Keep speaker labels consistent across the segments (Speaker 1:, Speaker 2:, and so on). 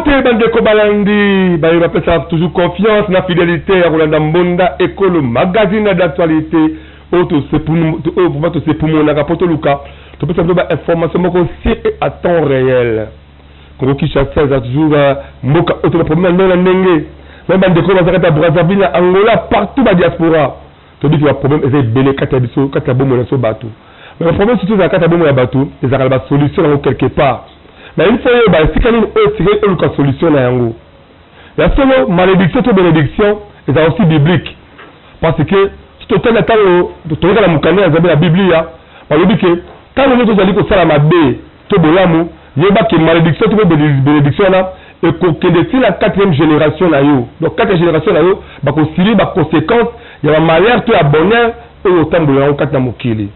Speaker 1: Mbote bandeko balandi baye bapesaka toujours confiance na fidelite ya kolanda Mbonda Ekolo magazine d'actualité oyo vraiment tosepumonaka mpo toluka topesa bino ba information moko sur et à temps réel. Congo Kinshasa eza toujours mboka oyo toza problème ya ndenge na ndenge, meme bandeko oyo baza kati ya Brazzaville na Angola partout ba diaspora toyebi ke ba problème eza ebele kati ya biso kati ya bomoi na biso bato. Mais ba problème surtout ezalaka kati ya bomoi ya bato ezalaka na ba solution nango quelque part. Mais il faut oyeba esika nini oyo esengeli oluka solution na yango. Ya solo malediction to benediction ezalaka aussi biblique parce que soki totali na tango toyeka na mokanda ya Nzambe na Biblia balobi ke tango nionso ozali kosala mabe to bolamu yeba ke malediction to pe benediction wana ekokende ti na quatrième generation na yo. Donc quatrième generation na yo bako subir ba consequences ya ba malheur to ya bonheur oyo otambola yango kati na mokili.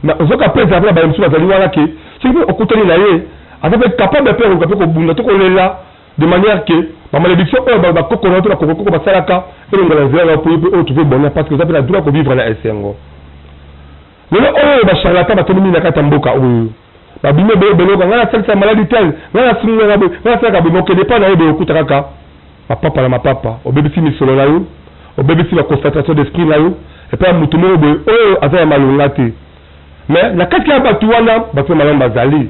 Speaker 1: Mais ozoka pe ezala pe na baye mosusu bazali wana ke soki pe okutani na ye aza pe capable pe ya koluka pe kobunda to kolela de manière que ba malediction oyo ba koko na yo to ba koko koko basalaka elongola na nzela na yo po yo pe o trouver bonheur parce que oza pe na droit ya ko vivre na esengo. Lelo oyo ba charlatan batondi mingi na kati ya mboka oyo. Babimi ebele ebele oyoka ngai nasalisa maladi tel, ngai nasungaka boye, ngai nasalaka boye mais okende epai na ye boye okuta kaka mapapa na mapapa. Obebisi misolo na yo, obebisi ba concentration d'esprit na yo epai ya mutu moko boye oyo aza ya malonga te. Mais na kati ya batu wana batu ya malamu bazali,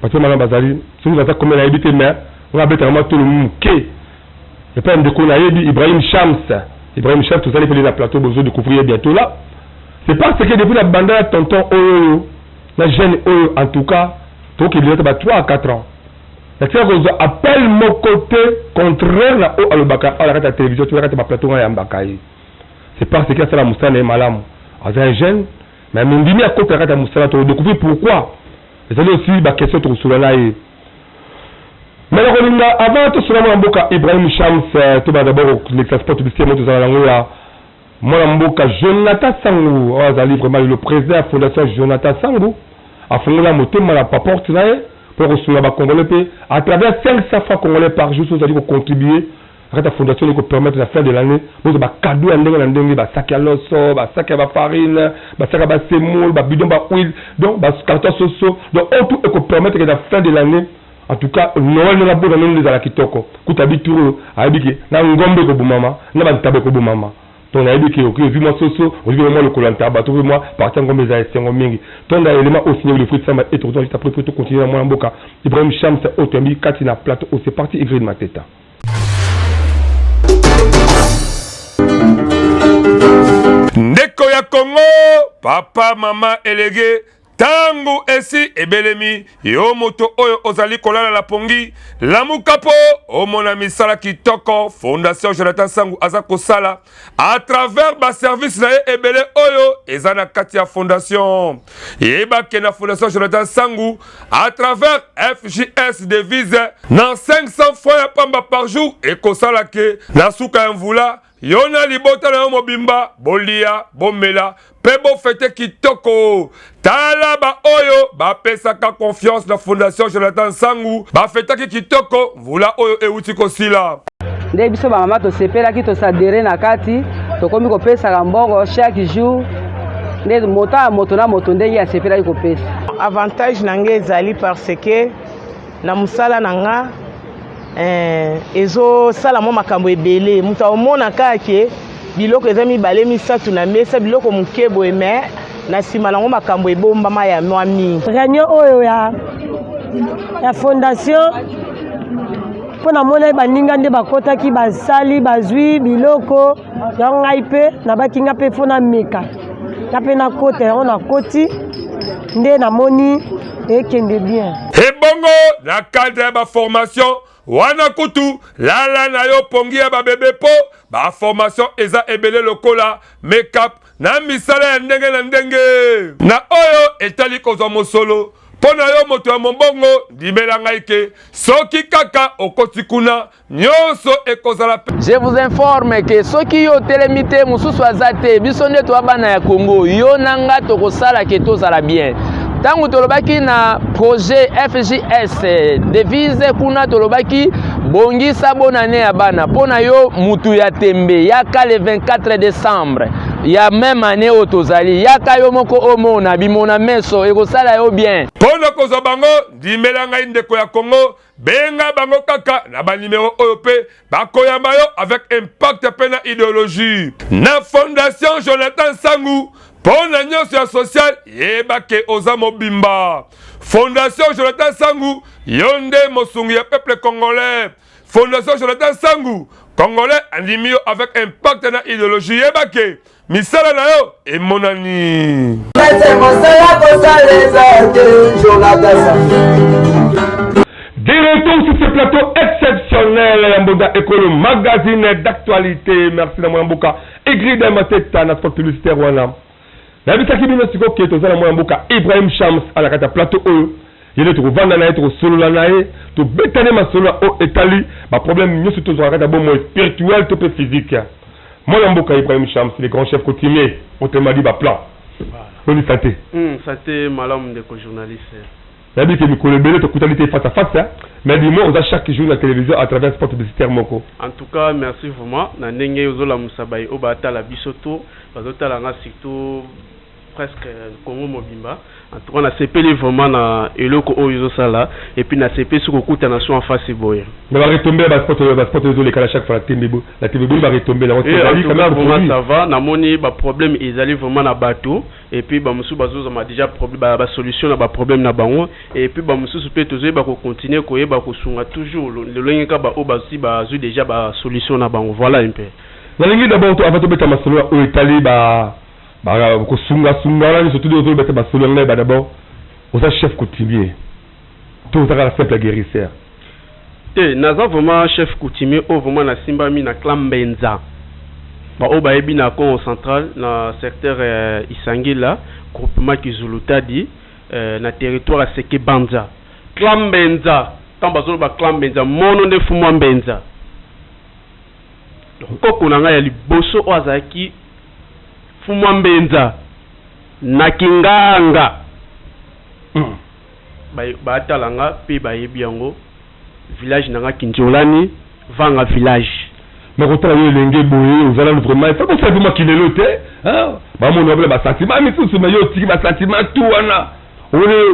Speaker 1: batu ya malamu bazali soki baza combien nayebi te mais ngai nabetaka mwa tolo muke epai ya ndeko nayebi Ibrahim Shams. Ibrahim Shams tozali pe na plateau bozo decouvrir ye bientôt là. C'est parce que depuis na banda na tonton oyo oyo na jeune oyo en tout cas tokokende ata ba 3 à 4 ans natika kozwa appel moko te contraire na oyo alobaka awa na kati ya television to na kati ya ba plateau ngai nayambaka ye. C'est parce que asala mosala na ye malamu. Aza un jeune mais amindimi akota na kati ya mosala toko decouvrir pourquoi. Ezali aussi ba questions tokosolola na ye. Mais nakolinga avant tosolola mwana mboka Ibrahim Shams tobanda d'abord kolekisa spot publicitaire moko tozala na yango ya Mwana mboka Jonathan Sangu oyo azali vraiment lelo president ya fondation Jonathan Sangu afungola motema na pa porte na ye mpo na kosunga ba congolais mpe à travers 500 francs congolais par jour soki ozali ko contribuer na kati ya fondation eko permettre na fin de l'année bozwa ba cadeaux ya ndenge na ndenge ba sac ya loso ba sac ya ba farine ba sac ya ba semoule ba bidon ba huile donc ba carton soso donc oyo tout eko permettre que na fin de l'année en tout cas Noël ndenge abota ndenge ezala kitoko kuta bi tour oyo ayebi ke na ngombe ekobomama na ba ntaba ekobomama donc nayebi ke oki ozwi mwa soso ozwi mpe mwa lokolo ya ntaba to mpe mwa partie ya ngombe eza esengo mingi tonda elema oyo signé Wilfried Samba et tokozonga juste après mpo to continuer na mwana mboka Ibrahim Shams oyo toyambi kati na plateau oyo c'est parti Ingrid Mateta.
Speaker 2: Ndeko ya Congo, papa, mama, elege, Tango esi ebelemi, yo moto oyo ozali kolala na pongi, lamuka mpo omona misala kitoko Fondation Jonathan Sangu aza kosala à travers ba services na ye ebele oyo eza na kati ya fondation. Yeba ke na Fondation Jonathan Sangu à travers FJS devise na 500 francs ya pamba par jour ekosala ke na suka ya mvula Yo na libota na yo mobimba bolia, bomela mpe bofete kitoko. Tala ba oyo bapesaka confiance na Fondation Jonathan Nsangu bafetaki kitoko mvula oyo euti kosila.
Speaker 3: Nde biso ba mama tosepelaki tosadere na kati tokomi kopesaka mbongo chaque jour nde moto ya moto na moto ndenge asepelaki kopesa.
Speaker 4: Avantage na ngai ezali parce que na mosala na nga eh, ezosala mwa makambo ebele moto aomona kaka ke biloko eza mibale misato na mesa biloko moke boye me na nsima nango makambo ebombama ya mwa mingi
Speaker 5: réunion oyo ya, ya fondation mpo namonaki baninga nde bakotaki basali bazwi biloko yango ngai mpe nabaki nga mpe fo nameka nga mpe nakota yango nakoti nde namoni ekende bien
Speaker 2: ebongo na cadre ya baformation wana kutu lala na yo pongi ya babebe mpo baformation eza ebele lokola makeup na misala ya ndenge na ndenge na oyo etali kozwa mosolo mpo na yo moto ya mombongo ndimela ngai ke soki kaka okoti kuna Nionso ekozala pe.
Speaker 6: Je vous informe que soki yo otelemi te mosusu aza te biso nde toa bana ya Congo yo na nga tokosala ke tozala bien ntango tolobaki na projet FJS devise kuna tolobaki Bongisa bonane ya bana mpo na yo mutu ya tembe, yaka le 24 décembre ya même année oyo tozali, yaka yo moko omona bimona meso, ekosala yo bien.
Speaker 2: Mpo na kozwa bango, ndimela ngai ndeko ya Congo, benga bango kaka na banimero oyo mpe bakoyamba yo avec impact mpe na idéologie. Na Fondation Jonathan Sangu, mpo na nyonso ya social, yeba ke oza mobimba. Fondation Jonathan Sangu, yo nde mosungi ya peuple congolais. Fondation Jonathan Sangu, congolais andimi yo avec impact na idéologie, yeba ke misala na yo emonani.
Speaker 7: Mosala kosala eza te, Jonathan Sangu.
Speaker 1: De retour sur ce plateau exceptionnel ya Mbonda Ekolo magazine d'actualité. Merci na mwana mboka Igrida Mateta na spot publicitaire wana. Nayebisaki bino sikoyo ke toza na mwana mboka Ibrahim Shams ala kati ya plateau oyo. Ye nde tokovanda na ye, tokosolola na ye, tobetani masolo oyo etali baproblème nyonso tozwaka kati ya bomoi spirituel to mpe physique. Mwana mboka Ibrahim Shams, le grand chef coutumier, autrement dit baplan. Boni santé?
Speaker 8: Santé malamu, ndeko journaliste.
Speaker 1: Nayebi ke mikolo ebele tokutani te face à face, mais du moins oza chaque jour na télévision à travers spot publicitaire moko.
Speaker 8: En tout cas, merci vraiment na ndenge ozolamusa baye oyo batala biso to bazotala nga, surtout presque Congo mobimba. En tout cas, nasepeli vraiment na eloko oyo ozosala et puis nasepeli soki okutana so en face boye.
Speaker 1: Mais baretombées baspot, baspot ezolekala chaque fois na tembe, na tembe, boni baretombées nango?
Speaker 8: En tout cas, vraiment ça va. Namoni baproblème ezali vraiment na bato et puis bamosusu bazozama déjà basolution na baproblème na bango et puis bamosusu mpe tozoyeba kocontinue koyeba kosunga toujours lolenge kaka baoyo basi bazwi déjà basolution na bango. Voilà un peu.
Speaker 1: Nalingi d'abord to avant tobeta masolo oyo etali ba kosungasunga wana nyonso, tobeta masolo yango, nayeba d'abord, oza chef coutumier to oza kaka simple guérisseur?
Speaker 8: Te, naza vraiment chef coutumier oyo vraiment nasimbami na clan Mbenza, baoyo bayebi na Congo Central, na secteur Isangila, groupement Kizulutadi, na territoire ya Seke Banza, clan Mbenza. Ntango bazoloba clan Mbenza, mono nde fumwa Mbenza, koko na ngai ya liboso oyo azalaki fumwa Mbenza na Kinganga. Batala nga mpe bayebi yango, village na nga Kinzolani, Vanga village.
Speaker 1: Mais kotala yo elenge boye, ozala vraiment, il faut kosala mpe makilelo te, bamona bana basentiment misusu, mais yo otiki basentiment tu wana.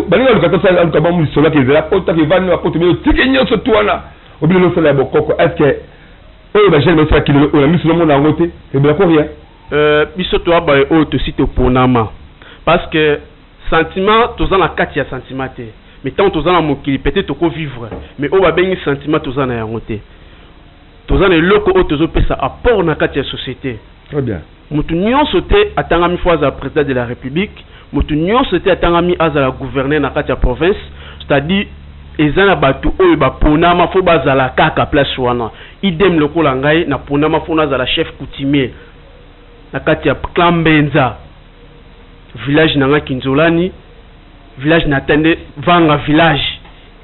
Speaker 1: Balinga aluka tosala, aluka ba lisolo ake ezala poto, ake evandi na poto, mais otiki nyonso tu wana, obili osala ya bokoko. Est ce que oyo bajeune basala kilelo oyo na miso nomona yango te, ebela ko rien?
Speaker 8: Biso toya baye oyo tosi toponama, parce que sentiment, toza na kati ya sentiment te. Mais ntango toza na mokili, peut-être tokovivre, mais oyo babengi sentiment, toza na yango te. Toza na eloko oyo tozopesa apport na kati ya société.
Speaker 1: Très bien.
Speaker 8: Motu nyonso te atangami fo azala président de la République, motu nyonso te atangami azala gouverneur na kati ya province. C'est-à-dire eza na bato oyo baponama fo bazala kaka place wana. Idem lokola ngai naponama fo nazala chef coutumier na kati ya clan Mbenza, village na nga Kinzolani, village na tende Vanga village.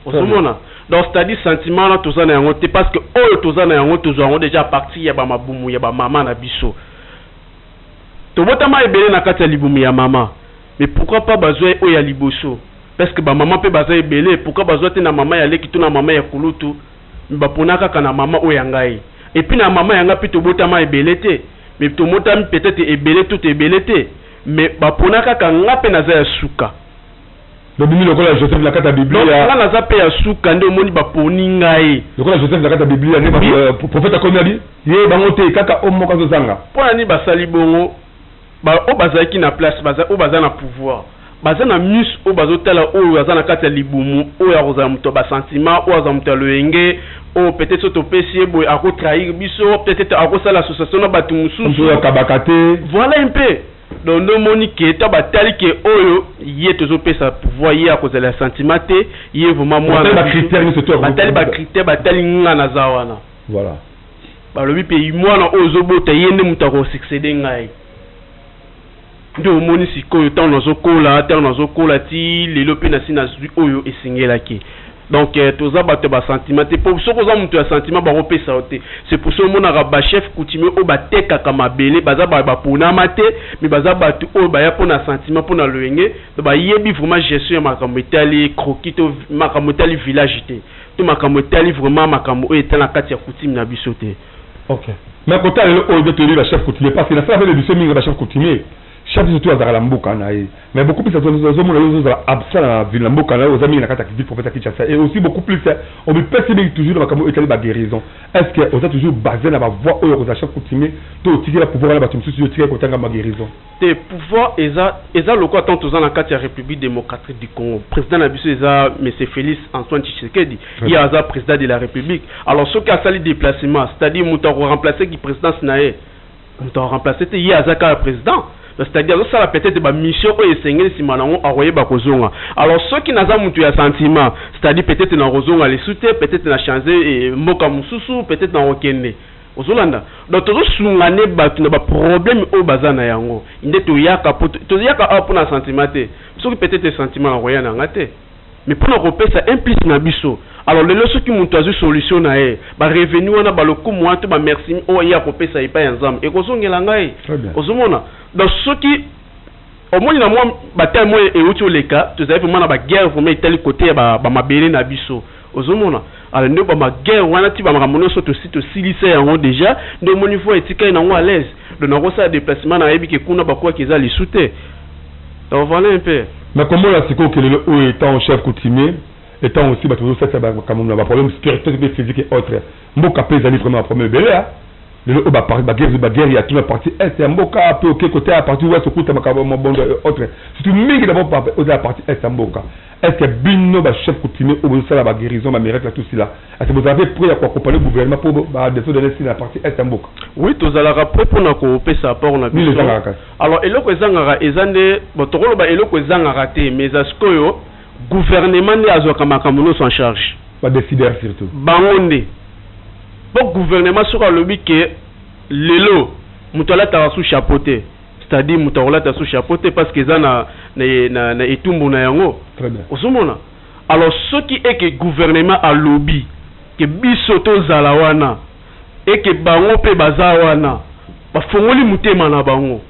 Speaker 8: Ozomona, donc c'est-à-dire sentiment wana toza na yango te, parce que oyo toza na yango, tozwa yango déjà à partir ya bamabumu ya bamama na biso. Tobotama ebele na kati ya libumu ya mama, mais pourquoi pas bazwa oyo ya liboso? Parce que bamama mpe baza ebele, pourquoi bazwa te na mama ya leki to na mama ya kulutu? Mais bapona kaka na mama oyo ya ngai. Et puis na mama ya ngai mpe tobotama ebele te, mais tobotami peut-être ebele to ebele te, mais bapona kaka nga mpe naza ya suka.
Speaker 1: Lobimi lokola Joseph na kati ya
Speaker 8: Biblia. Nga naza mpe ya suka, nde omoni baponi ngai.
Speaker 1: Lokola Joseph na kati ya Biblia, nde prophète akomi abi ye bango te, kaka o moko azozanga.
Speaker 8: Mpo na nini basali bongo? Oyo bazalaki na place, oyo baza na pouvoir, baza na miso oyo bazotala oyo aza na kati ya libumu, oyo akozala moto ya basentiment, oyo aza moto ya loyenge, oyo peut-être so topesi ye boye akotrahir biso, peut-être akosala association na bato mosusu.
Speaker 1: Oyo akabaka te.
Speaker 8: Voilà un peu. Donc nde omoni ke to batali ke oyo ye tozopesa pouvoir, ye akozala ya sentiment te, ye vraiment
Speaker 1: mwana.
Speaker 8: Batali bacritère, batali nga naza wana.
Speaker 1: Voilà.
Speaker 8: Balobi mpe mwana oyo ozobota, ye nde moto akosuccéder ngai. Nde omoni sikoyo ntango nazokola ti lelo mpe nasi nazwi oyo esengelaki. Donc toza bato ya basentiment te, po soki oza moto ya sentiment, bakopesa yo te. C'est pour ça omonaka bachef coutumier oyo batekaka mabele, baza baponama te, mais baza bato oyo baya mpona sentiment, mpona loyenge. Donc bayebi vraiment gestion ya makambo etali croquis to makambo etali village te. to makambo etali vraiment makambo oyo etali na kati ya coutume na biso te.
Speaker 1: Ok. Mais kotala lelo oyo nde toyebi ba chef coutumier parce que nasala pe ba emission mingi na ba chef coutumier. Chef surtout azalaka na mboka na ye mais beaucoup plus ozo mona yo ozala absent na ville na mboka na yo oza mingi na kati ya ville province ya Kinshasa et aussi beaucoup plus omipesi mingi toujours na makambo oyo etali ba guérison. Est ce que oza toujours base na ba voies oyo ya kozala chef coutumier to otikela pouvoir wana batu mosusu yo otikali kotanga ma guérison?
Speaker 8: Te pouvoir eza eza lokola tango toza na kati ya Republique democratique du Congo president na biso eza monsieur Felix Antoine Tshisekedi ye aza president de la Republique alors soki asali deplacement c'est à dire mutu ako remplacer ki presidence na ye mutu ako remplacer te ye aza kaka president donc c'est à dire azosala peut etre ba mission oyo esengeli sima na yango akoyeba kozonga alors soki naza mutu ya sentiment c'est à dire peut etre nakozonga lisusu te peut etre na changer mboka mosusu peut etre nakokende Ozolanda? Donc tozo sunga nde batu na ba problème oyo baza na yango. Nde toyaka po toyaka awa pona sentiment te. Soki peut etre sentiment nakoya na nga te. Mais pona kopesa un plus na biso. Alors lelo soki mutu azui solution na ye, ba revenu wana, ba lokumu wana to ba merci oyo ye akopesa epai ya Nzambe ekozongela ngai. Ozomona? Donc soki omoni na mwa ba time oyo ewuti oleka, tozali vraiment na ba guerre vraiment etali cote ya ba mabele na biso. Ozo mona? Alors nde ba ma guerre wana ti ba makambo nionso tosi tosilisa yango dejà nde omoni voie etikali nango à l'aise. Donc nako sala deplacement nayebi ke kuna ba kwaki eza lisu te. Donc voilà un peu.
Speaker 1: Na komona sikoyo ke lelo oyo etant chef coutumier, etant aussi batu bazo salisa makambo na ba problème spirituel pe physique et autres, mboka pe ezali vraiment na problème ebele hein. Lelo oyo ba ba guerre ba guerre ya tout na partie est ya mboka pe oke cote ya partie ouest okuta makambo mobondo et autres. Surtout mingi d'abord oza ya partie est ya mboka. Est ce que bino ba chefs coutumiers oyo bozo sala ba guerison ba miracles tout sila est ce que bozala pe près ya ko accompagner gouvernement po ba desordre esila na partie est ya mboka?
Speaker 8: Oui tozalaka près pona ko pesa apport na
Speaker 1: Nini
Speaker 8: biso.
Speaker 1: ezangaka kasi?
Speaker 8: Alors eloko ezangaka eza nde bon tokoloba eloko ezangaka te mais eza sikoyo gouvernement nde azwaka makambo nionso en charge.
Speaker 1: Ba decideurs surtout.
Speaker 8: Bango nde. Po gouvernement soki alobi que lelo mutu alataka sous chapeau te. C'est à dire mutu akolata sous chapeau te parce que eza na na na etumbu na yango.
Speaker 1: Très bien.
Speaker 8: Ozomona? Alors soki eke gouvernement alobi que biso tozala wana eke bango pe baza wana bafongoli mutema na bango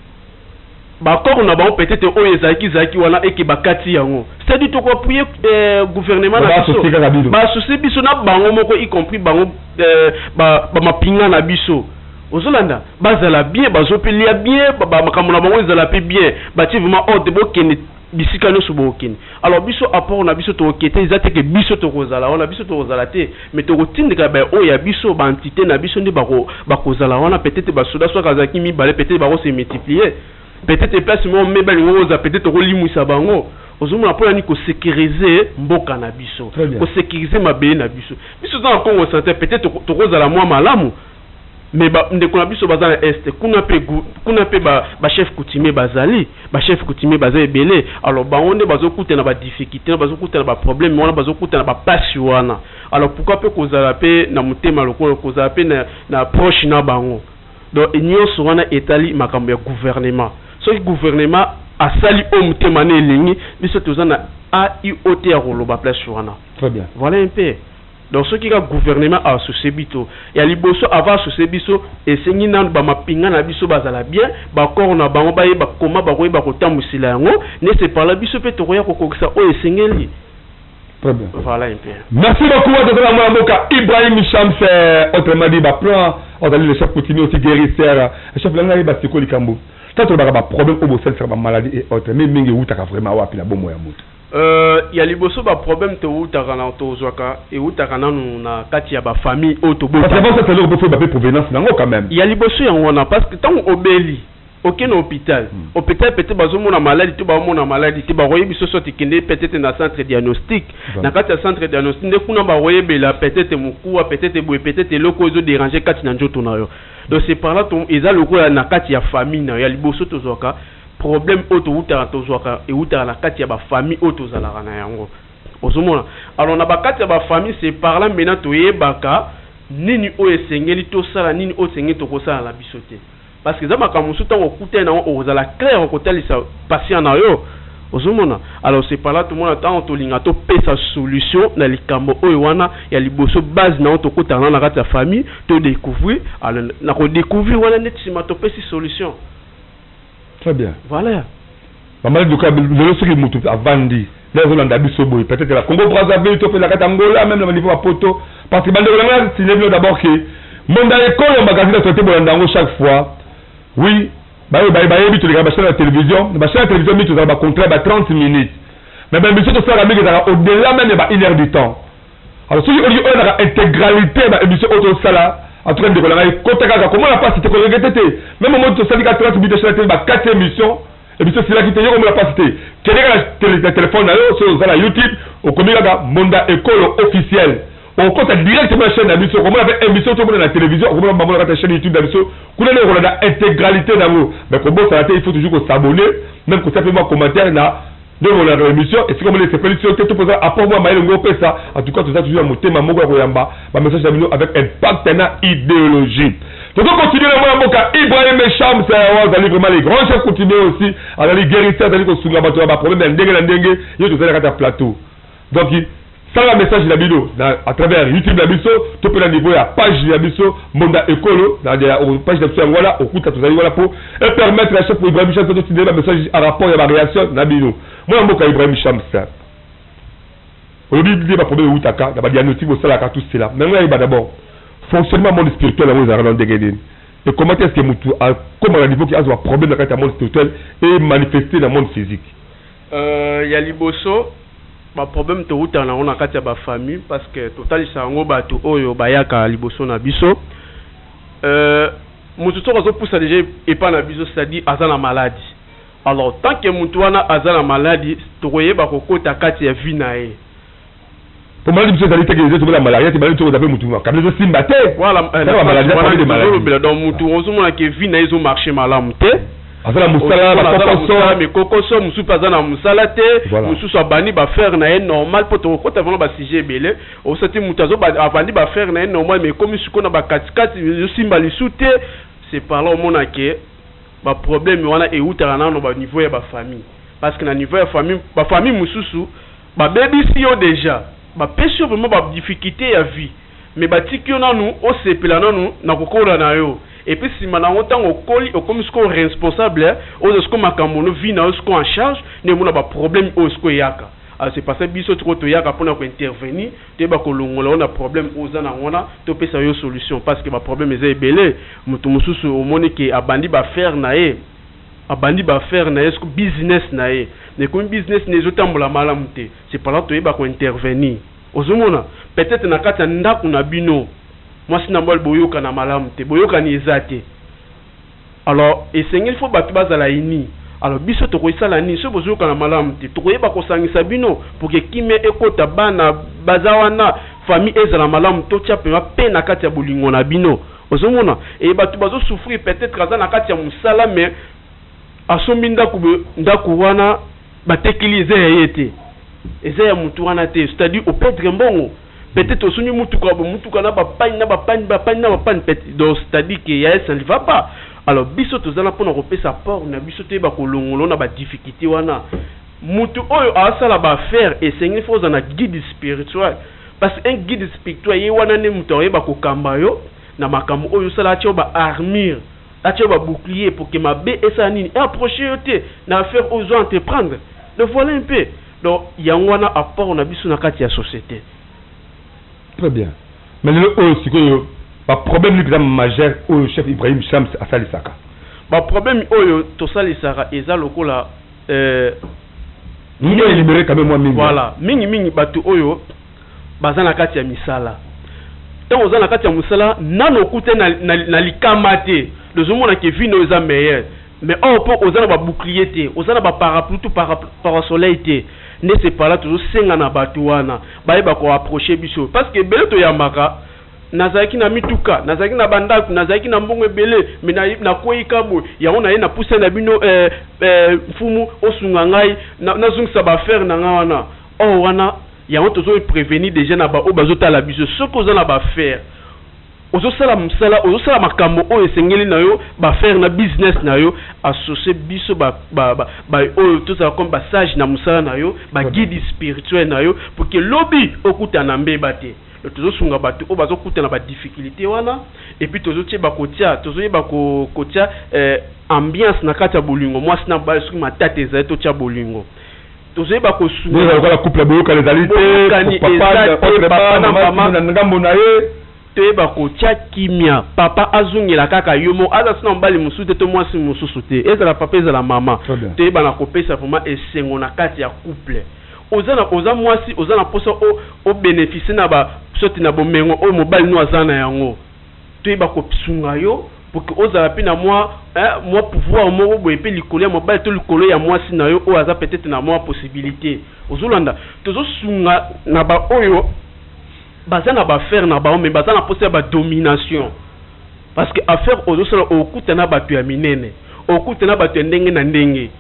Speaker 8: ba accord na bango peut-être oyo ezalaki ezalaki wana eke bakati yango c'est à dire toko appuyer euh, gouvernement na biso
Speaker 1: ba
Speaker 8: associer biso na bango moko y compris bango euh, ba, ba mapinga na biso Ozolanda? Bazala bien, bazo pe lia bien, ba makambo na bango ezala pe bien. Batie vraiment ordre, bokende bisika nionso bokokende. Alors biso apport na biso tokokende te, eza te que biso tokozala wana, biso tokozala te, mais tokotindika ba oyo ya biso, ba entites na biso nde bako bakozala wana, peut-etre ba soda soki azalaki mibale, peut-etre bako se multiplier. Peut-etre place moko mme balingi kozala, peut-etre tokolimwisa bango. Ozomona pona nini ko securiser mboka na biso, ko securiser mabele na biso. Biso toza na Congo central, peut-etre tokozala mwa malamu. Mais ba ndeko na biso baza na est kuna pe kuna pe ba ba chef coutumier bazali ba chef coutumier baza ebele alors bango nde bazo kuta na ba difficulte bazo kuta na ba problème wana bazo kuta na ba pasi wana alors pourquoi pe kozala pe na motema lokola kozala pe na na proche na bango donc nionso wana etali makambo ya gouvernement soki gouvernement asali oyo motema na elingi biso toza na AIOT ya koloba place wana.
Speaker 1: Très bien.
Speaker 8: Voilà un peu. Donc soki kaka gouvernement a associe bito, ya liboso avant associe biso esengi nanu ba mapinga na biso bazala bien, ba corps na bango bayeba comment bakoyeba kotambwisela yango, nde c'est par là biso pe tokoya kokokisa oyo esengeli.
Speaker 1: Très bien.
Speaker 8: Voilà un peu.
Speaker 1: Merci beaucoup tozala mwana mboka Ibrahim Shams autrement dit ba plan ozali le chef coutumier aussi guérisseur chef langa yeba siko likambo tango tolobaka ba problème oyo bosalisaka ba maladie et autres mais mingi ewutaka vraiment wapi na bomoi ya moto?
Speaker 8: Euh ya liboso ba problème towutaka na tozwaka ewutaka nanu na kati ya ba famille oyo tobotama.
Speaker 1: Parce que avant ça eloko faut ba pe provenance nango quand même.
Speaker 8: Ya liboso yango wana parce que tango obeli oke na hopital hopital peut-être bazomona maladi to baomona maladi te bakoyebi biso soit kende peut-être na centre diagnostic na kati ya centre diagnostic nde kuna bakoyebela peut-être mokuwa peut-être boye peut-être eloko oyo ezo déranger kati na nzoto na yo donc c'est par là eza lokola na kati ya famille na yo ya liboso tozwaka Problème oyo towutaka tozwaka ewutaka na kati ya ba famille oyo tozalaka na yango ozomona alors na ba kati ya ba famille c'est par là maintenant toyebaka nini oyo esengeli tosala nini oyo esengeli tokosala na biso te parce que eza makambo mosusu ntango okutani na yango okozala clair okotalisa patient na yo ozomona alors c'est par là tomona ntango tolinga topesa solution na likambo oyo wana ya liboso base na yango tokutana na kati ya famille to découvrir alors na ko découvrir wana nde nsima topesi solution.
Speaker 1: Très bien.
Speaker 8: Voilà.
Speaker 1: Bamaladi lokola lelo, soki motu avandi nde azolanda biso boye, peut-être na Congo Brazzaville to mpe na kati ya Angola, même na niveau ya Poto, parce que bandeko na ngai, signe bino d'abord ke Mbonda Ekolo magazine d'actualité, bolanda yango chaque fois. Oui, baye bayebi, tolekaka bachaîne ya télévision. Na bachaîne ya télévision mingi, tozala bacontrat ba 30 minutes, mais baémission tosalaka mingi ezalaka au-delà même ya ba une heure du temps. Alors soki olingi oyebaka intégralité ya baémission oyo tosala, en tout cas, ndeko na ngai, kota kaka, komona mpasi te, koregretter te. Même omoni tosali ka 30 minutes, chaîne te, bakati émission, émission esilaki te, yo komona mpasi te. Kende kaka na telefone na yo, soki oza na YouTube, okomi kaka Mbonda Ekolo officiel, okota directement na chaîne na biso, okomona mpe émission tomona na télévision, okomona bango na kati ya chaîne YouTube na biso. Kuna nde okolanda intégralité nango. Mais kobosana te, il faut toujours kos'abonner, même kotia mpe mwa commentaire na nde okolanda émission, esika omoni esepelisi yo te, to mpoza apport mwa mayele ngo opesa. En tout cas, toza toujours na motema moko ya koyamba bamessage na bino avec impact na idéologie. Tozocontinue na mwana mboka Ibrahim Shams, oyo azali vraiment les grands chefs coutumier, aussi azali guérisseur, azali kosunga bato ya baproblème ya ndenge na ndenge. Ye tozali na kati ya plateau. Donc sala message na bino à travers YouTube na biso to mpe na niveau ya page na biso Mbonda Ekolo. Na page na biso yango wana okuta, tozali wana mpo epermettre ya chef Ibrahim Shams totindeli bamessage à rapport ya baréaction na bino. Mwana mboka Ibrahim Shams, olobi nde baproblème eutaka na badiagnostic bosalaka, tout cela. Mais ngo yayeba d'abord fonctionnement monde spirituel yango ezalaka na ndenge nini et comment est-ce que motu akóma na niveau ki azwa problème na kati ya monde spirituel et manifester na monde physique?
Speaker 8: Ya liboso, baproblème towutaka nango na kati ya bafamille, parce que totalisa yango bato oyo bayaka liboso na biso. Motu soki azopusa déjà epai na biso, c'est-à-dire aza na maladie. Alors tant que motu wana aza na maladie, tokoyeba kokota kati ya vie na ye.
Speaker 1: Po maladie biso ezali teke ezobela malaria te, maladie tokoza mpe motu makambo ezosimba te.
Speaker 8: Voilà, donc motu ozomona ke vie na ye ezomarche malamu te.
Speaker 1: Aza na mosala.
Speaker 8: Bakokoso mikokoso, mosusu mpe aza na mosala te, mosusu abandi baaffaire na ye normal, mpo tokokota vraiment basujet ebele. Osati motu abandi baaffaire na ye normal, mais ekomi sikoyo na bakatikati, ezosimba lisu te. C'est par là omona ke baproblème wana eutaka nano baniveau ya bafamille, parce que na niveau ya famille, bafamille mosusu babebisi yo déjà, bapesi yo vraiment badifficulté ya vie, mais batiki yo nanu osepela nanu na kokola na yo. Et puis nsima nango, ntango okoli, okomi sikoyo responsable, oyo sikoyo makambo no vie na yo sikoyo en charge, nde omona baproblème oyo sikoyo eyaka. Alors c'est parce que biso tiko toyaka mpona kointervenir, toyeba kolongola yo na problème oyo oza nango wana, topesa yo solution, parce que baproblème eza ebele. Moto mosusu omoni ke abandi baaffaire na ye, abandi baaffaire na ye siko business na ye, mais ekomi business na ezotambola malamu te. C'est par là toyeba kointervenir. Ozomona peut-être na kati ya ndako na bino, mwasi na mobali boyokana malamu te, boyokani eza te. Alors esengeli fo bato bazala uni. Alors biso tokoisala nini? Soki bozoyokana malamu te, tokoyeba kosangisa bino pour ke kimia ekota, bana baza wana, famille ezala malamu, totia mpenza mpe na kati ya bolingo na bino. Ozomona e bato bazosouffrir, peut-être aza na kati ya mosala, mais asombi ndako, ndako wana batekili, eza ya ye te, eza ya motu wana te, c'est-à-dire operdre mbongo. Peut-être osombi mutuka, mutuka na bapanne na bapanne, bapanne na bapanne, donc c'est-à-dire que ya ye, ça ne va pas. Alors biso tozala mpona kopesa apport na biso, toyeba kolongola na badifficulté wana. Mutu oyo asala baaffaire, esengeli fo ozala na guide spirituel, parce que un guide spirituel, ye wana nde moto akoyeba kokamba yo na makambo oyo osala, atia yo baarmure, atia yo babouclier pour que mabe esala nini, eapproche yo te na affaire oyo ozo entreprendre. Donc voilà un peu, donc yango wana apport na biso na kati ya société.
Speaker 1: Très bien. Mais lelo oyo sikoyo, baproblème nini mpenza majeur oyo chef Ibrahim Shams asalisaka?
Speaker 8: Baproblème oyo tosalisaka eza lokola
Speaker 1: mingi élibéré quand même mwa mingi.
Speaker 8: Voilà, mingimingi bato oyo baza na kati ya misala. Ntango oza na kati ya mosala, nano okute na likama te, tozomona ke vie no eza meilleur, mais or mpo oza na babouclier te, oza na baparapluie to parasoleil te. Nde c'est par là tozosenga na bato wana bayeba koapproche biso, parce que ebele toyambaka: nazalaki na mituka, nazalaki na bandako, nazalaki na mbongo ebele, mais nakwei ka boye, yango naye napusa na bino, mfumu osunga ngai nazongisa baaffaire na ngai wana. Or wana yango tozo prévenir déjà na baoyo bazotala biso: soki oza na baaffaire, ozosala mosala, ozosala makambo oyo esengeli na yo, baaffaire na business na yo, associe biso oyo tozala comme basage na mosala na yo, baguide spirituel na yo, pour que lobi okutana na mbeba te. Tozosunga bato oyo bazokutana badifficulté wana, et puis tozotieba kotia, tozoyeba kotia. Ambiance na kati ya bolingo, mwasi na mobali, soki matata ezali, totia bolingo. Tozoyeba kosunga.
Speaker 1: Nde lokola couple boyokani ezali te,
Speaker 8: Boyokani
Speaker 1: papa
Speaker 8: eza te, papa na
Speaker 1: mama
Speaker 8: mama.
Speaker 1: na ngambo na ye.
Speaker 8: Toyeba kotia kimia, papa azongela kaka yo moko, aza so na mobali mosusu te to mwasi mosusu te, ezala papa, ezala mama.
Speaker 1: Très bien.
Speaker 8: Toyeba na kopesa vraiment esengo na kati ya couple. Oza na, oza mwasi, oza na mposa obénéficie na ba soti na bomengo oyo mobali no aza na yango. Toyeba kosunga yo pour que ozala mpe na mwa, hein, mwa pouvoir moko boye mpe likolo ya mobali to likolo ya mwasi na yo oyo aza peut-être na mwa possibilité. Ozolanda, tozosunga na baoyo baza na baaffaire na bango, mais baza na mposa ya badomination, parce que affaire ozosala, okuta na bato ya minene, okuta na bato ya ndenge na ndenge.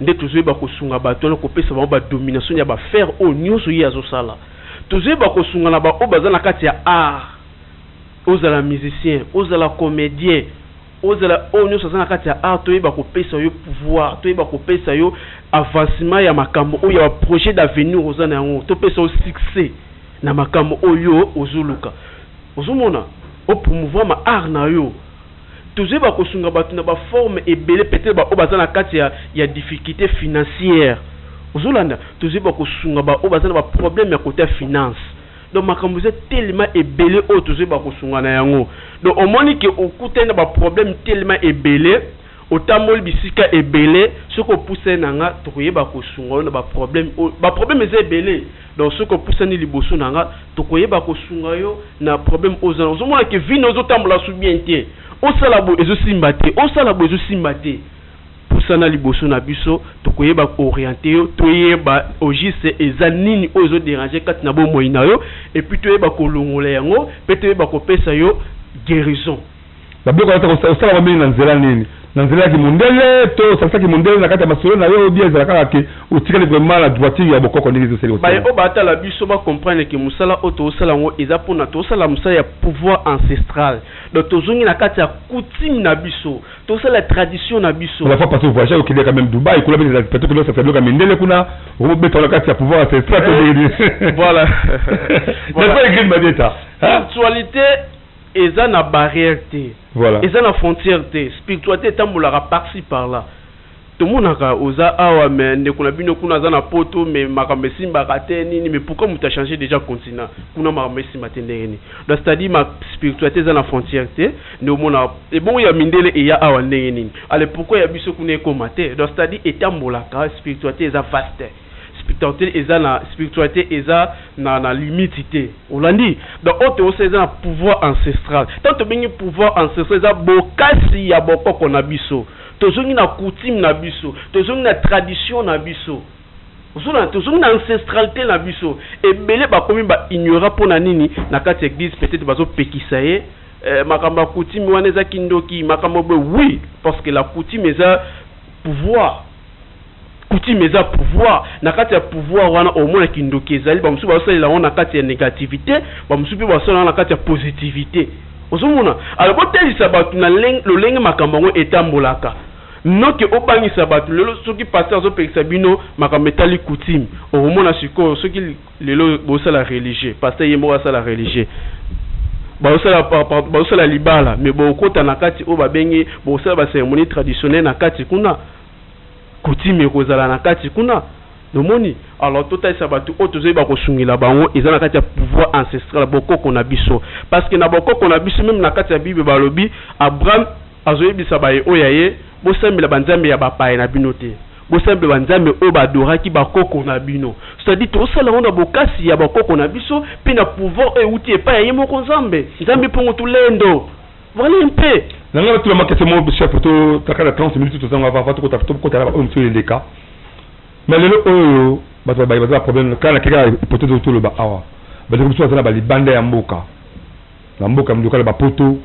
Speaker 8: Nde tozoyeba kosunga bato wana, kopesa bango badomination ya baaffaire oyo nyonso ye azosala. Tozoyeba kosunga na baoyo baza na kati ya art, ozala musicien, ozala comédien, ozala oyo nyonso aza na kati ya art. Toyeba kopesa yo pouvoir, toyeba kopesa yo avancement ya makambo oyo ya baprojet d'avenir oza na yango, topesa yo succès na makambo oyo ozoluka, ozomona, opromouvoir ma art na yo. Tozoyeba kosunga bato na baforme ebele, peut-être baoyo baza na kati ya difficulté financière. Ozolanda, tozoyeba kosunga baoyo baza na baproblème ya côté ya finance. Donc makambo eza tellement ebele oyo tozoyeba kosunga na yango. Donc omoni ke okutani na baproblème tellement ebele, otamboli bisika ebele, soki opusani na nga, tokoyeba kosunga yo na baproblème oyo. Baproblème eza ebele, donc soki opusani liboso na nga, tokoyeba kosunga yo na problème oyo oza na. Ozomona ke vie na ozotambola su bien te, osala boye ezosimba te, osala boye ezosimba te, pusana liboso na biso, tokoyeba koorienter yo, toyeba au juste eza nini oyo ezodéranger kati na bomoi na yo, et puis toyeba kolongola yango mpe toyeba kopesa yo guérison.
Speaker 1: Babiloko wana osalaka mingi na nzela nini? Na nzela ya kimondele to osalisaki mondele na kati ya masolo na yo, obia ezala kaka ke otikali vraiment na droiture ya bokoko ndenge ezosali?
Speaker 8: Baye oyo batala biso bacomprendre ke mosala oyo tozosala yango eza mpona tozosala mosala ya pouvoir ancestral. Donc tozongi na kati ya coutume na biso, tosala tradition na biso.
Speaker 1: La fois passée voyage okende quand même Dubaï, kuna mpe peut-être que ça biloko ya mindele kuna, okobeta na kati ya pouvoir ancestral to ndenge?
Speaker 8: Voilà.
Speaker 1: N'est-ce pas, Ingrid Madieta?
Speaker 8: Spiritualité eza na barrière te. Eza na frontière te. Spiritualité etambolaka par-ci par-là. Tomonaka oza awa, mais ndeko na bino kuna aza na poto, mais makambo esimbaka te, nini? Mais pourquoi moto achange déjà continent, kuna makambo esimba te, ndenge nini? Donc c'est-à-dire ma spiritualité eza na frontière te. Nde omona ebongo ya mindele eya awa ndenge nini? Ale, pourquoi ya biso kuna ekoma te? Donc c'est-à-dire etambolaka. Spiritualité eza vaste, spiritualité eza na, spiritualité eza na limite te. Olandi? Donc oyo toyosala eza na pouvoir ancestral. Tant tobengi pouvoir ancestral, eza bokasi ya bokoko na biso. Tozongi na coutume na biso, tozongi na tradition na biso, ozolanda, tozongi na ancestralité na biso. Ebele bakomi baignorer mpo na nini? Na kati ya église peut-être bazopekisa ye makambo ya coutume wana eza kindoki, makambo boye. Oui, parce que la coutume eza pouvoir, coutume eza pouvoir. Na kati ya pouvoir wana omona kindoki ezali. Bamosusu bazosalela yango na kati ya négativité, bamosusu mpe bazosalela yango na kati ya positivité. Ozomona? Alors botelisa bato na lolenge makambo yango etambolaka, noke obangisa bato. Lelo soki pasteur azopekisa bino makambo etali coutume, okomona sikoyo soki lelo bosala religieux, pasteur ye moko asala religieux, bazosala libala, mais bokota na kati oyo babengi bosala bacérémonie traditionnelle na kati kuna, coutume ekozala na kati kuna. Nomoni? Alors totalisa bato oyo tozoyeba kosungela bango eza na kati ya pouvoir ancestral, bokoko na biso, parce que na bokoko na biso, même na kati ya Bible, balobi Abraham azoyebisa baye oyo ya ye: bosambela banzambe ya bapaya na bino te, bosambela banzambe oyo badoraki bakoko na bino. C'est-à-dire tosala yango na bokasi ya bakoko na biso mpe na pouvoir oyo euti epai ya ye moko Nzambe, Nzambe mpongo tulendo. Voilà mpe.
Speaker 1: Na ngai batula makese mo chef, to taka na 30 minutes tozanga avant tokota, tokota na oyo mosusu eleka. Mais lelo oyo bato baye baza na problème kaka na keka hypothèse, toloba awa bandeko mosusu baza na balibanda ya mboka, na mboka lokola bapoto,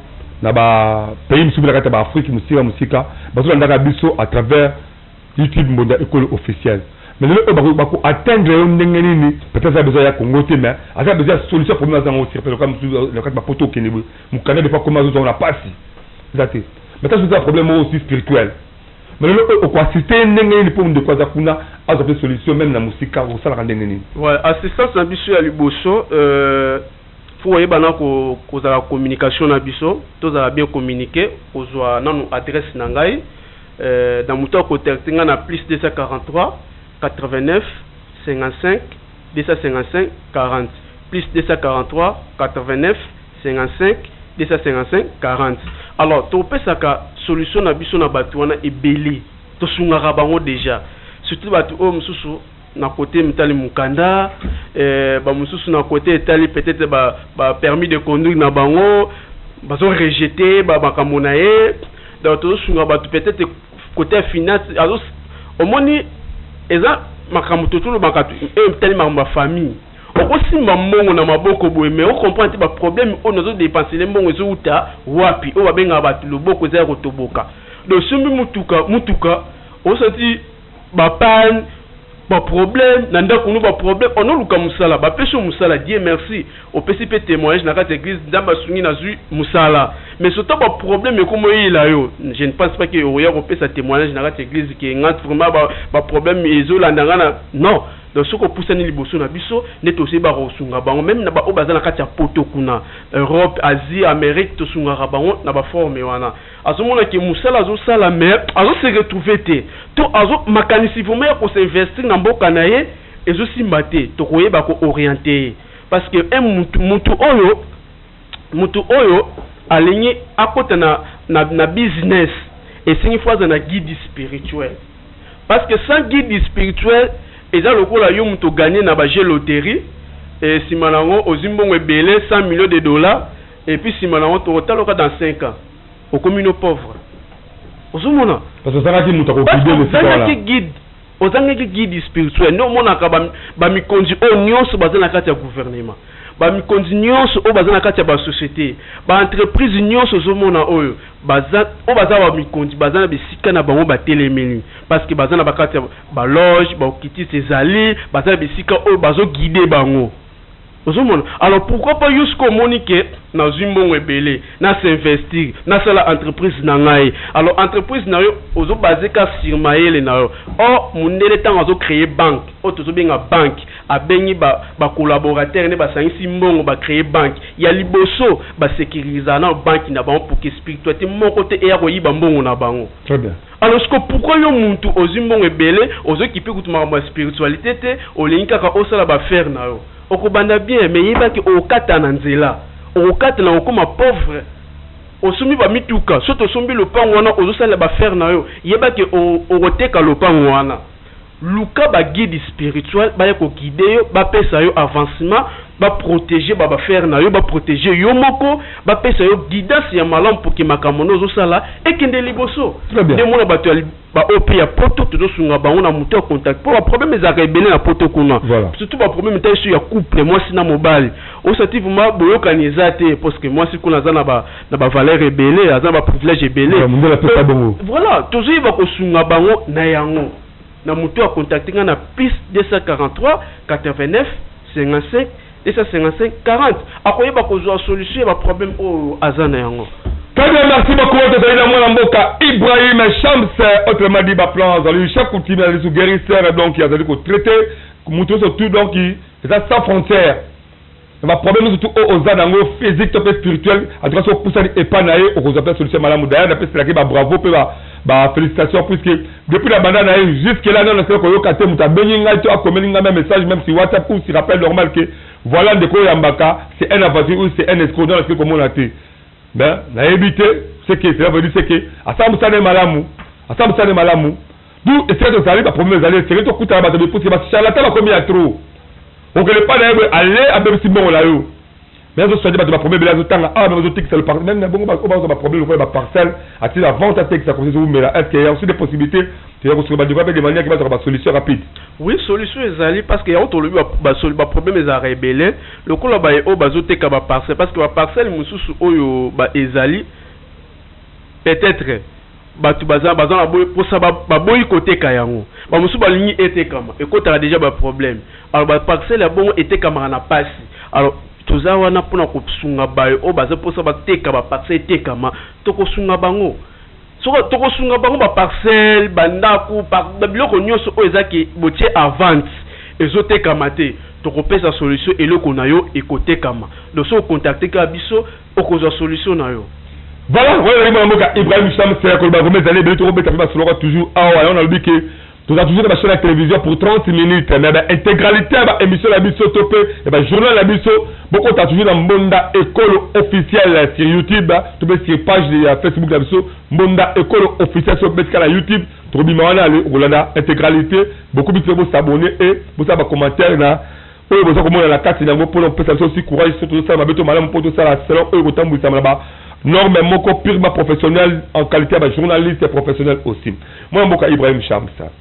Speaker 1: na bapays mosusu na kati ya baAfrique mosika mosika, bazolandaka biso à travers YouTube Mbonda Ekolo Officiel. Mais lelo oyo bako atteindre yo ndenge nini? Peut-être aza besoin ya Congo te, mais aza besoin ya solution, problème aza yango sur loka mosusu na kati bapoto, okende boye, mokanda des fois koma azozwa na pasi eza te. Mais ta soki problème moko aussi spirituel, mais lelo oyo okoassiste ndenge nini mpo ndeko aza kuna azwa mpe solution même na mosika? Osalaka ndenge nini?
Speaker 8: Ouais, assistance na biso ya liboso, faut oyeba na kozala communication na biso, tozala bien communiquer, kozwa nanu adresse na ngai. Euh, na moto akocontacte nga na plus 243 89 55 255 40 plus 243 89 55 255 40. Alors topesaka solution na biso na bato wana ebele, tosungaka bango déjà, surtout bato oyo mosusu na côté etali mokanda, bamosusu na côté etali peut-être ba, ba permis de conduire na bango bazo rejeter ba makambo na ye. Donc tozosunga bato peut-être côté ya finance. Azo omoni eza makambo totolobaka oyo etali makambo ya famille. Okosimba mbongo na maboko boye, mais ocomprendre te baproblème oyo nazodépenser mbongo ezowuta wapi. Oyo babengaka bato loboko eza ya kotoboka. Donc sombi mutuka, mutuka osati bapanne, baproblème na ndako no, baproblème onoluka mosala, bapesi yo mosala, Dieu merci, opesi mpe témoignage na kati ya église, Nzambe asungi, nazwi mosala. Mais surtout baproblème ekoma oyela yo, je ne pense pas ke oya kopesa témoignage na kati ya église ke nga vraiment baproblème ezolanda nga na non. Donc soki opusani liboso na biso nde tozoyeba kosunga bango, même na baoyo baza na kati ya poto kuna, Europe, Asie, Amérique, tosungaka bango na baforme wana. Azomona ke mosala azosala, mais azose retrouver te, to azo makanisi vraiment ya kosinvestir na mboka na ye ezosimba te, tokoyeba koorienter ye. Parce que un mutu, mutu oyo alingi akota na business, esengi fo aza na guide spirituel, parce que sans guide spirituel eza lokola yo moto ogagner na bajeu loterie, nsima nango ozwi mbongo ebele, 100 millions de dollars, et puis nsima nango tokotaloka dans 5 ans okomi no pauvre. Ozomona?
Speaker 1: Parce que ozangaki moto akoguider.
Speaker 8: Ozangaki guide, ozangaki guide spirituel. Nde omonaka bamikonzi oyo nyonso baza na kati ya gouvernement, bamikonzi nyonso oyo baza na kati ya basociété, baentreprise nyonso ozomona oyo baza, oyo baza bamikonzi, baza na bisika na bango batelemeli, parce que baza na bakati ya baloge baokitisi, ezali baza na bisika oyo bazoguider bango. Ozomona? Alors pourquoi pas yo soki omoni ke nazwi mbongo ebele, nasinvestir, nasala entreprise na ngai? Alors entreprise na yo ozobaser ka sur mayele na yo. Or mondele ntango azocréer banque oyo tozobenga banque, abengi bacollaborateur nde basangisi mbongo, bacréer banque ya liboso, basécurisaka na banque na bango pour que spiritualité moko te eya koyiba mbongo na bango.
Speaker 1: Très bien.
Speaker 8: Alors siko pourquoi yo muntu ozwi mbongo ebele, ozokipe kutu makambo ya spiritualité te, olingi kaka osala baaffaire na yo? Okobanda bien, mais yebaki okokata na nzela, okokata na okóma pauvre. Osombi bamituka, so tosombi lopango wana, ozosalela baaffaire na yo, yebaki okoteka lopango wana. Luka baguide spirituel baya koguider yo, bapesa yo avancement, baprotéger baaffaire na yo, baprotéger yo moko, bapesa yo guidance ya malamu pour ke makambo na ozosala ekende liboso. Nde mona bato ya baoyo mpe ya poto tozosunga bango na moto ya contact, mpo baproblème ezalaka ebele na poto kuna, surtout baproblème etali so ya couple, mwasi na mobali, osati vraiment boyokani eza te, parce que mwasi kuna aza na bavaleur ebele, aza na baprivilège ebele. Voilà, tozoyeba kosunga bango na yango. Na moto acontacter nga na plus 243 89 55 255 40, akoyeba kozwa solution ya baproblème oyo aza na yango.
Speaker 1: Très bien, merci beaucoup. Tozali na mwana mboka Ibrahim Shams, autrement dit baplan, azali chef coutumier, azali su guérisseur, donc azali kotraiter moto nyonso tout, donc eza sans frontière. Baproblème nyonso tout oyo oza nango, physique to mpe spirituel, en tout cas soki opusani epai na ye, okozwa mpe solution malamu. D'ailleurs napeselaki babravo mpe bafélicitation, puisque depuis na banda na ye jusque là nano nasala koyoka te moto abengi ngai to akomeli ngai même message, même sur WhatsApp ou sur appel normal, ke voilà ndeko oyambaka, c'est un aventure ou c'est un escroc. Non, nasili komona te. Mais nayebi te ce que cela veut dire, c'est que asala mosala ye malamu, asala mosala ye malamu. Du esika tozali, baproblème ezali, esengeli tokutana bato bepusi bacharlatan bakomi ya trop. Okende pa na ye boye, ale abebisi mbongo na yo, mais azosoigner bato baproblème ebele, azotanga awa, même azotekisa le même na bongo oyo bazwa baproblème lokola baparcelle, atili la vente, atekisa comme ezowumela. Est ce que y a aussi des possibilités toya kosunga bandeko mpe de manière ke bazwaka basolution rapide?
Speaker 8: Oui, solution ezali, parce que yango tolobi, baproblème ezalaka ebele lokola baye oyo bazoteka baparcelle, parce que baparcelle mosusu oyo ezali peut-être bato baza na mposa, baboyi koteka yango, bamosusu balingi etekama, ekotaka déjà baproblème. Alors baparcelle ya bongo etekamaka na pasi. Alors toza wana mpona kosunga bayo oyo baza mposa bateka baparcelle, etekama, tokosunga bango. Soko tokosunga bango baparcelle, bandako, babiloko nyonso oyo ezaki botie avance ezotekama te, tokopesa solution, eloko na yo ekotekama. Donc soki ocontacter kaka biso, okozwa solution na yo.
Speaker 1: Voilà, wana ezali mwana mboka Ibrahim Sham Sera koloba vraiment ezali ebele tokobeta mpe basoloko toujours awa yango nalobi ke toza toujours na bachaine ya télévision pour 30 minutes mais ba intégralité ya ba émission na biso to mpe ya ba journal na biso bokota toujours na Mbonda Ekolo officiel sur YouTube to mpe sur page ya Facebook na biso Mbonda Ekolo officiel so betika na YouTube tokobima wana ale okolanda intégralité beaucoup biso bo s'abonner et bosala ba commentaire na oyo boza komona na kati na yango mpo na kopesa biso aussi courage soki tozosala mabe to malamu mpo tosala selon oyo kotambwisama na ba norme moko purement professionnel en qualité ya ba journaliste professionnel aussi. Mwana mboka Ibrahim Shamsa,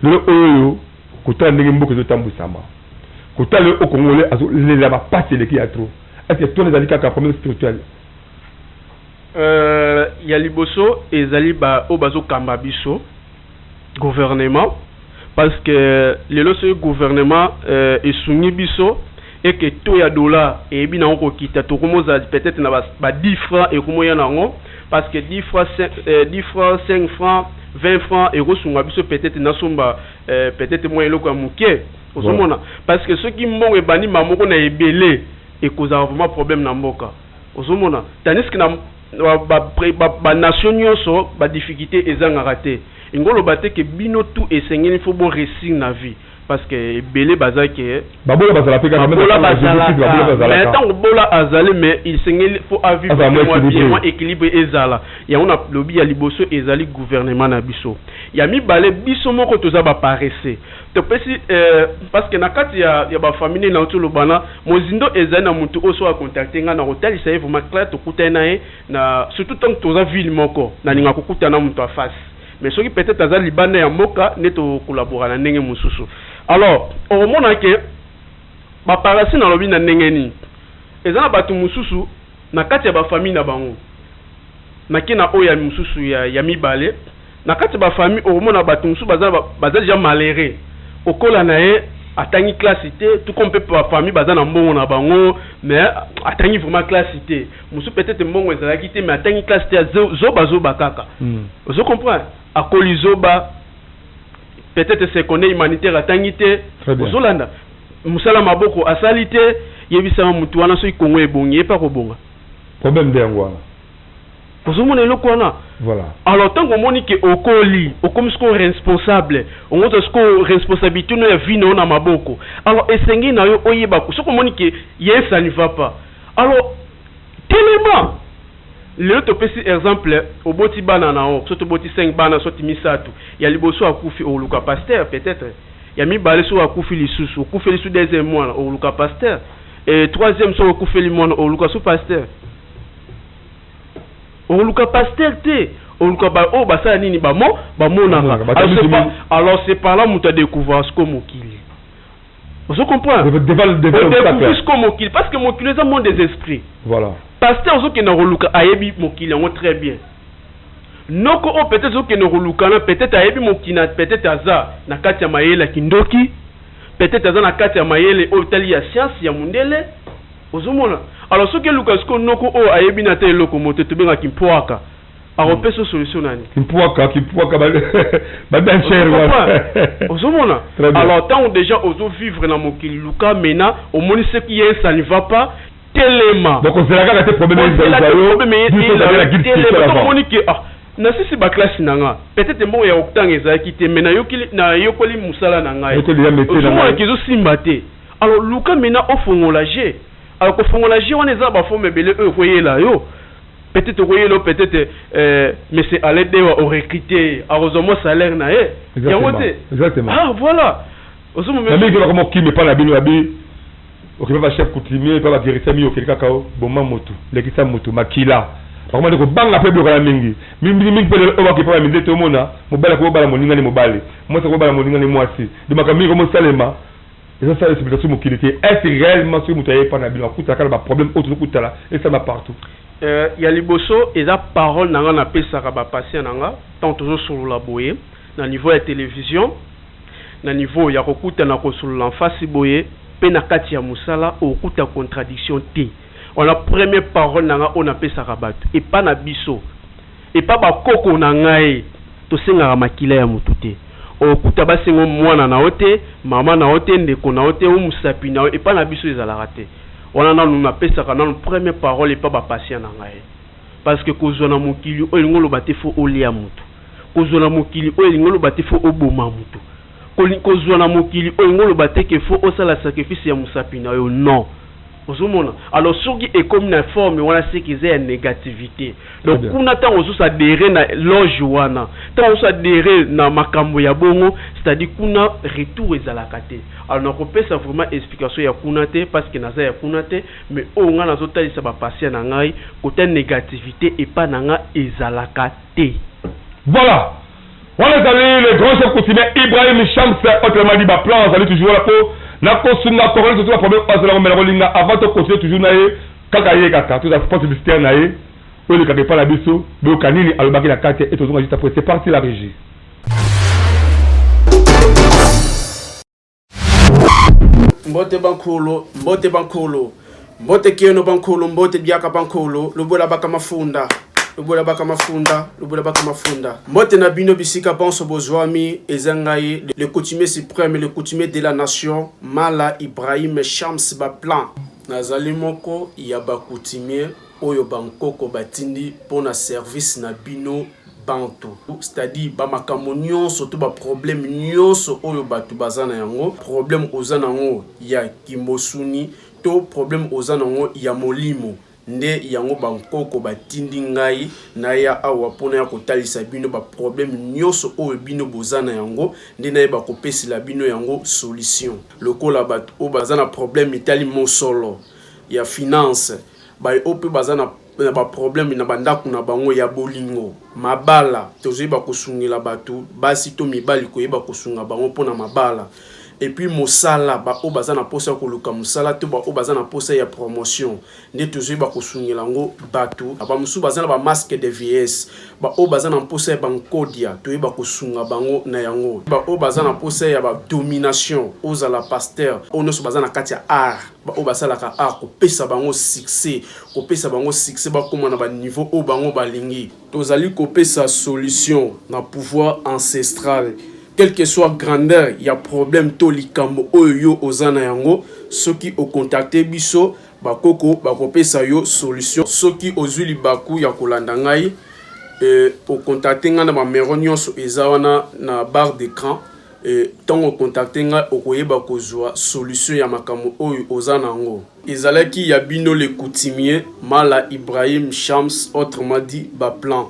Speaker 1: lelo oyo kotala ndenge mboka ezotambwisama, kotala lelo oyo congolais azolela bapasi eleki ya trop, est ce que tona ezali kaka problème spirituel?
Speaker 8: Ya liboso ezali ba oyo bazokamba biso, gouvernement, parce que lelo soki gouvernement esungi biso eke taux ya dollar eyebi nango kokita, tokomozala peut-être na ba 10 francs ekomoya nango, parce que 10 francs, 10 francs, 5 francs, 20 francs ekosunga biso peut-être nasomba peut-être mwa eloko ya moke. Ozomona, parce que soki mbongo ebandi mbala moko na ebele, ekozala vraiment problème na mboka. Ozomona, tandis que na ba nation nyonso ba difficulté ezangaka te. Engoloba te ke bino tout esengeli faut bo réussir na vie, parce que ebele baza ke
Speaker 1: babola bazala mpe kaka.
Speaker 8: Babola bazalaka, mais ntango bola azali, mais esengeli faut avivre mwa bien, mwa équilibre ezala. Yango na lobi ya liboso ezali gouvernement na biso. Ya mibale, biso moko toza baparesse. Topesi parce que na kati ya bafamille nde nauti olobana mozindo, ezali na motu oyo so acontacte ngai na kotalisa ye vraiment clair. Tokutani na ye na surtout ntango toza ville moko, nalingaka kokutana na moto ya face, mais soki peut-être aza libanda ya mboka nde tokolabora na ndenge mosusu. Alors okomona ke baparasi nalobi na ndenge nini, eza na bato mosusu na kati ya bafamille na bango. Nake na oyo ya mosusu ya mibale, na kati ya bafamille okomona bato mosusu baza déjà malheureux. Okola na ye, atangi classe te, tout comme mpe bafamille baza na mbongo na bango, mais atangi vraiment classe te. Mosusu peut-être mbongo ezalaki te, mais atangi classe te, zoba zoba kaka. Ozo comprendre, akoli zoba, peut-être secondaire humanitaire atangi te. Ozolanda, mosala maboko asali te. Yebisaka motu wana, soki Kongo ebongi, ye mpe akobonga?
Speaker 1: Problème nde yango wana.
Speaker 8: Ozomona eloko wana. Alors ntango omoni ke okoli, okomi sikoyo responsable, ongozwa sikoyo responsabilité no ya vie na yo na maboko, alors esengi na yo oyeba soki omoni ke ye ça ne va pas, alors telema. Lelo topesi exemple, oboti bana na yo, soki toboti 5 bana, soti misato ya liboso akufi, okoluka pasteur peut-être. Ya mibale soki akufi lisusu, okufeli su deuxième mwana, okoluka pasteur. Et troisième soki okufeli mwana, okoluka su pasteur? Okoluka pasteur te, oluka oyo basala nini, bamo bamonaka. Alors c'est par là moto adécouvrir siko mokili. Ozo comprendre, odécouvrir siko mokili, parce que mokili eza monde des esprits. Pasteur ozokende koluka, ayebi mokili yango très bien. Noko oyo peut-être ozokende koluka na peut-être ayebi mokili na peut-être aza na kati ya mayele ya kindoki, peut-être aza na kati ya mayele oyo tali ya science ya mondele. Ozomona, alors soki eluka sikoyo noko oyo ayebi na te eloko moto tobengaki mpwaka, akopesa solution nani?
Speaker 1: Kimpwaka, kimpwaka babien cher.
Speaker 8: Ozomona, alors ntango déjà ozovivre na mokili, luka mena omoni soki ye ça ne va pas, telema.
Speaker 1: Donc ozela kaka te problème.
Speaker 8: Telema. Omoni ke ah, nasisi baclasse na nga, peut-être mbongo ya kotanga ezalaki te, mais nayokoli mosala na ngai, ozomonaki ezosimba te, alors luka mena ofongola je. Alors kofongola je wana eza na baforme ebele oyo ekoyela yo. Peut-être okoyela yo peut-être monsieur Alain Dewa, orecrute, akozwa mwa salaire na ye yango te. Ah voilà.
Speaker 1: Mingi bakoma okima epai na bino, babi okima bachef coutumier epai baguérisseur mingi, okeli kaka boma motu, lekisa motu makila, bakoma nde kobanga mpe biloko na mingi mingi mingi. Mpe lelo oyo bakepa ba mindele, tomona mobali akobala moningani mobali, mwasi akobala moningani mwasi, de makambo mingi komosalema, ezosala explication mokili te. Est réellement soki moto aye epai na bino, akutaka na baproblème oyo tozokutala esalema partout?
Speaker 8: Ya liboso eza parole na nga napesaka bapatient na nga ntango tozosolola boye na niveau ya télévision, na niveau ya kokutana kosolola mfasi boye, mpe na kati ya mosala, okokuta contradiction te. Wana première parole na nga oyo napesaka bato. Epa na biso, epa bakoko na ngai, tosengaka makila ya motu te. Okuta basengo mwana na yo te, mama na yo te, ndeko na yo te, o mosapi na yo. Epa na biso ezalaka te. Wana nanu napesaka nanu première parole epa bapatient na ngai. Parce que kozwa na mokili oyo elingi oloba te faut olia mutu. Kozwa na mokili oyo elingi oloba te faut oboma mutu. Kozwa na mokili oyo elingi oloba te que faut osala sacrifice ya musapi na yo non. Ozomona? Alors soki ekomi na forme wana c'est que eza ya negativite. Donc kuna tango ozo s'adherer na loge wana, tango ozo s'adherer na makambo ya bongo, c'est-à-dire kuna retour ezalaka te. Alors nakopesa vraiment explication ya kuna te parce que naza ya kuna te, mais oyo nga nazotalisa ba patients na ngai, cote negativite epa na nga ezalaka te.
Speaker 1: Voilà! Wana ezali le grand chef coutumier Ibrahim Shams, autrement dit ba plans azali toujours wana po na kosunga Congolais surtout ba problème oyo azali komela kolinga avant to continuer toujours na ye kaka ye kaka tozala spot publicitaire na ye oyo elekaka epai na biso boyoka nini alobaki na kati et tozonga juste après c'est parti la régie.
Speaker 9: Mbote bankulu, mbote bankulu, mbote kieno bankulu, mbote biaka bankulu, lubola baka mafunda, lubola baka mafunda, lubola baka mafunda. Mbote na bino bisika banso bozwami, eza ngai le coutumier suprême, le coutumier de la nation, Mala Ibrahim Shams Baplan. Nazali moko ya ba coutumier oyo bankoko batindi pona service na bino bantu. C'est à dire ba makambo nionso to ba problème nionso oyo batu baza na yango, problème oza na yango ya kimbosuni to problème oza na yango ya molimo, nde yango ba nkoko batindi ngai naya awa po naya kotalisa bino ba problème nionso oyo bino boza na yango, nde nayeba kopesela bino yango solution. Lokola batu oyo baza na problème etali mosolo ya finance, baye oyo pe baza na na ba problème na ba ndaku na bango ya bolingo, mabala, tozoyeba kosungela batu basi to mibali koyeba kosunga bango pona mabala et puis mosala ba oyo baza na posa ya koluka mosala to ba oyo baza na posa ya promotion nde tozoyeba kosungela yango batu ba mosusu baza na ba masque de vieillesse ba oyo baza na mposa ya ba nkodia toyeba kosunga bango na yango ba oyo baza na posa ya ba domination ozala pasteur oyo nyonso baza na kati ya art ba oyo basalaka art kopesa bango succès kopesa bango succès bakoma na ba niveau oyo bango balingi. Tozali kopesa solution na pouvoir ancestral quel que soit grandeur ya problème to likambo oyo yo oza na yango soki o contacter biso ba koko bakopesa yo solution. Soki ozui libaku ya kolanda ngai o contacter ngai na ba numero nionso eza wana na barre d'ecran. Tango o contacter ngai okoyeba kozua solution ya makambo oyo oza na yango. Ezalaki ya bino le coutumier Mala Ibrahim Shams autrement dit ba plans.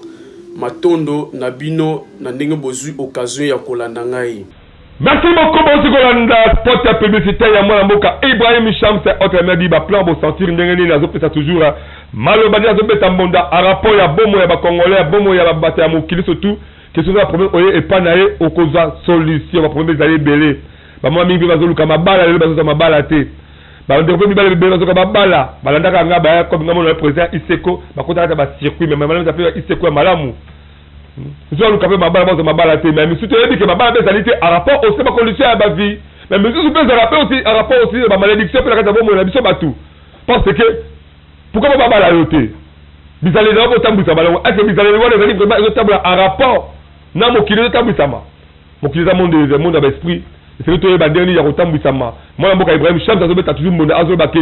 Speaker 9: Matondo na bino na ndenge bozui occasion ya kolanda ngai.
Speaker 1: Merci beaucoup bowuti kolanda spot ya publicitaire ya mwana mboka Ibrahim Shams autrement dit ba plans bo sentir ndenge nini azopesa toujours maloba nde azobeta mbonda en rapport ya bomoi ya ba congolais ya bomoi ya bato ya mokili surtout Que soki oza na problème oye epa na ye okozwa solution. Ba problème ezali ebele. Ba mama mingi pe bazoluka mabala lelo bazozwa mabala te. Ba ndeko pe mibali ebele bazoka babala balandaka nga baya comme nga mona president Iseko bakota kati ya ba circuit mais malamu eza pe Iseko ya malamu. Misusu baluka pe mabala bazwa mabala te mais misusu toyebi ke mabala pe ezali te en rapport aussi ba condition ya ba vie mais misusu pe ezalaka pe aussi en rapport aussi ba malédiction pe na kati ya bomoi na biso batu parce que Pourquoi ba babala yo te? Bizaleli na yo botambwisa bango. Est-ce que bizaleli wana ezali vraiment ezotambola en rapport na mokili ezotambwisama? Mokili eza monde eza monde ya ba esprit. Esengeli toyeba ndenge nini ya kotambwisama. Mwana mboka Ibrahim Shams azobeta toujours mbonda azoloba ke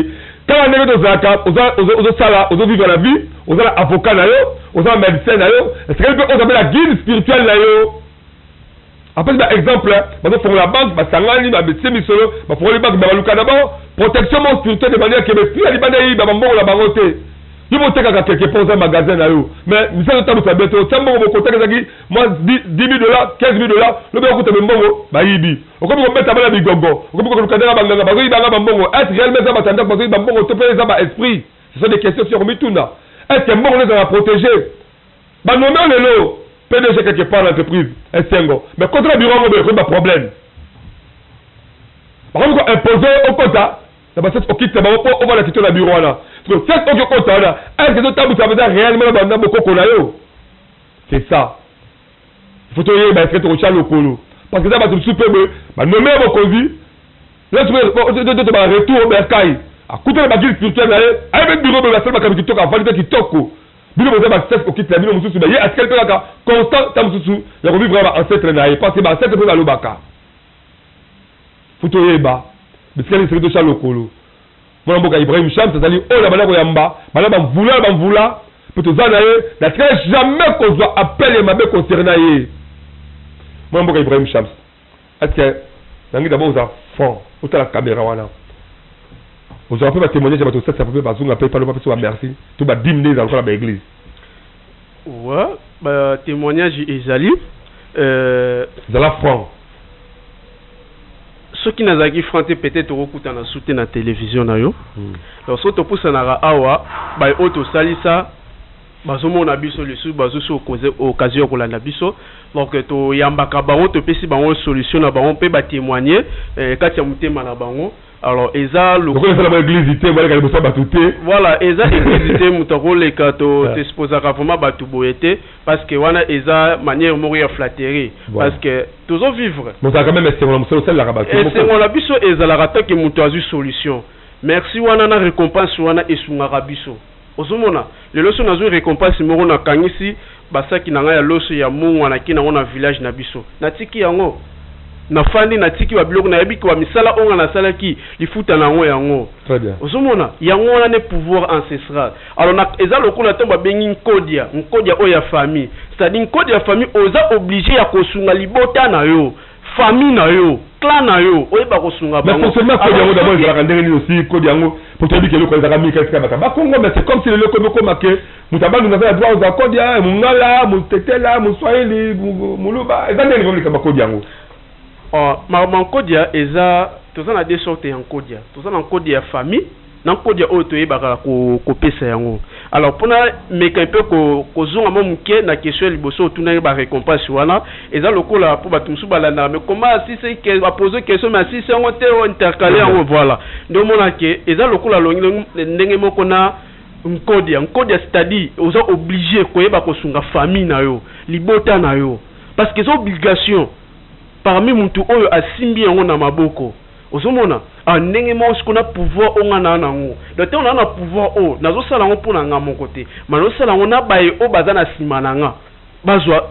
Speaker 1: kaka ndenge tozalaka oza ozosala ozo vivre na vie oza na avocat na yo oza na medecin na yo esengeli mpe oza mpe na guide spirituel na yo. Apesi ba exemple bazo fongola banque basangani ba tie misolo ba fongoli banque mais baluka d'abord protection moko spirituelle de manière que ba esprit ya libanda eyiba ba mbongo na bango te. Yo botekaka quelque part oza magasin na yo mais misala ezo tambusa bien te otia mbongo bokotaka ezalaki mwa 10000 dollars 15000 dollars lobi okuta me mbongo bayibi okomi kobeta bana bigogo okomi koluka ndenge banganga bazoyiba nga ba mbongo est ce réellement eza bato ya ndako bazoyiba mbongo to mpe eza ba esprit ce sont des questions ya komituna est ce que mbongo nde ezalaka protege Ba nomme yo lelo PDG quelque part na entreprise esengo mais kota na bureau yango boye ekomi ba problème bakomi ko imposer yo okota na ba siège okitisa bango po ovanda kitoko na bureau wana sikoyo siège oki okota wana est ce que ezotambwisa mpenza réellement na bokoko na yo c'est ça il faut toyeba est ce que tokotya lokolo parce que eza bato mosusu mpe boye ba nomme yo bokonzi Toto ba retour au bercail akutana ba guide spirituel na ye ayebi bureau boye basali makambo kitoko avandi mpe kitoko Bino boza ba chef okitela bino mosusu mais ye atikali pe kaka constant ta mosusu ya ko vivre na ba ancetres na ye parce que ba ancetres pe balobaka. Faut toyeba bisika nini esengeli totia lokolo. Mwana mboka Ibrahim Shams azali oyo na banda koyamba banda ba mvula na ba mvula. Mpe toza na ye, natikala jamais kozwa appel ya mabe concernant ye. Mwana mboka Ibrahim Shams, est-ce que nangi d'abord oza franc, otala camera wana. Ozwaka mpe ba témoignage ya bato osalisa mpe bazonga mpe palo bapesa ba merci to ba dime nde ezala lokola ba église.
Speaker 8: Ouais, ba témoignage ezali euh,
Speaker 1: Zala franc.
Speaker 8: Soki nazalaki franc te, peut-être tokokutana su te na télévision na yo. Donc soki topusanaka awa, baye oyo tosalisa bazomona biso lisusu, bazwi su occasion ya kolanda biso. Donc toyambaka bango, topesi bango solution na bango mpe batémoigne kati ya motema na bango. Alors eza
Speaker 1: lokola esala ba église te, baleka liboso ya bato te.
Speaker 8: Voilà, eza église te, moto akoleka to toexposaka vraiment bato boye te, parce que wana eza manière moko ya flatterie, parce que tozovivre.
Speaker 1: Bozalaka même esengo na mosala osalelaka bato.
Speaker 8: Esengo na biso ezalaka tant moto azwi solution, merci wana na récompense wana esungaka biso. Ozomona lelo so nazwi récompense moko, nakangisi basaki na ngai ya loso ya mungwa, naki nango na village na biso, natiki yango, nafandi, natiki babiloko, nayebi ke bamisala oyo nga nasalaki, lifuta na yango yango.
Speaker 1: Très bien.
Speaker 8: Ozomona yango wana nde pouvoir ancestral. Alors na, eza lokola ntango babengi nkodia, nkodia oyo ya famille, c'est-à-dire nkodia ya famille, oza obligé ya kosunga libota na yo, famille na yo, clan na yo, oyeba kosunga
Speaker 1: Mais
Speaker 8: bango.
Speaker 1: Fonctionnement kodi yango
Speaker 8: Alors,
Speaker 1: d'abord ezalaka ndenge nini aussi kodi yango? Po toyebi ke eloko ezalaka mingi esika bato bakongo, mais c'est comme si lelo ekomi okoma ke moto abandunga aza na droit ozwa kodi ya mongala, motetela, moswahili, moluba. Eza ndenge nini likambo ya kodi yango?
Speaker 8: Oh, makambo ya nkodia eza, toza na deux sortes ya nkodia. Toza na nkodia ya famille na nkodia oyo toyebaka kopesa yango. Alors mpona meka mpe kozonga mwa moke na question ya liboso otunaki, ba récompense wana eza lokola mpo bato mosusu balandaka, mais comment asisi apose question, mais asisi yango te, oyo intercale yango. Voilà, nde omona ke eza lokola longi ndenge moko na nkodia. Nkodia, c'est-à-dire oza obligé koyeba kosunga famille na yo, libota na yo, parce que eza obligation parmi mutu oyo asimbi yango na maboko. Ozomona, ah, ndenge moko sikoyo na pouvoir oyo nga naa nango. Donc ntango naa na pouvoir oyo, nazosala yango mpo na nga moko te, ma nazosala yango na baye oyo baza na nsima na nga, bazwa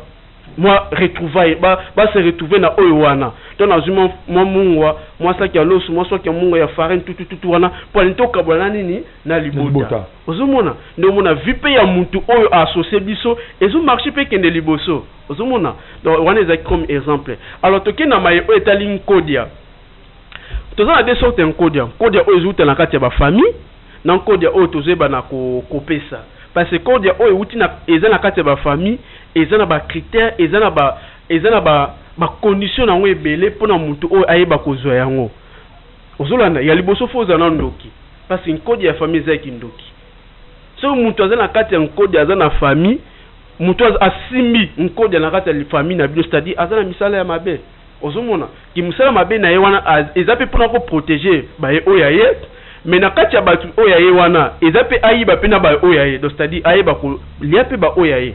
Speaker 8: mwa retrouvaille, ba se retrouver na oyo wana. To nazwi mwa mungwa, mwa saki ya loso, mwa saki ya mungwa ya farine, tutututu wana mpo alingi tokabola na nini, na libota.
Speaker 1: Libota.
Speaker 8: Ozomona nde omona vie mpe ya mutu oyo aassocie biso ezomarche mpe ekende liboso. Ozomona, donc wana ezalaki comme exemple. Alors tokende na maye oyo etali nkodia. Toza na deux sortes ya nkodia: nkodia oyo ezowuta na kati ya bafamille na nkodia oyo tozoyeba na kopesa. Parce que nkodia oyo ewuti na, eza na kati ya bafamille, eza na bacritère, eza na ba bacondition na yango ebele mpona motu oyo ayeba kozwa yango. Ozolanda, ya liboso, fo ozala na ndoki, parce que nkodia ya famille eza ya kindoki. Soki moto aza na kati ya nkodia, aza na famille, moto asimbi nkodia na kati ya famille na bino, c'est-à-dire aza na misala ya mabe. Ozomona ki mosala mabe na ye wana eza mpe mpona koprotéger baye oyo ya ye, mais na kati ya bato oyo ya ye wana eza mpe ayiba mpe na baye oyo ya ye. Donc c'est-à-dire ayeba kolia mpe baoyo ya ye.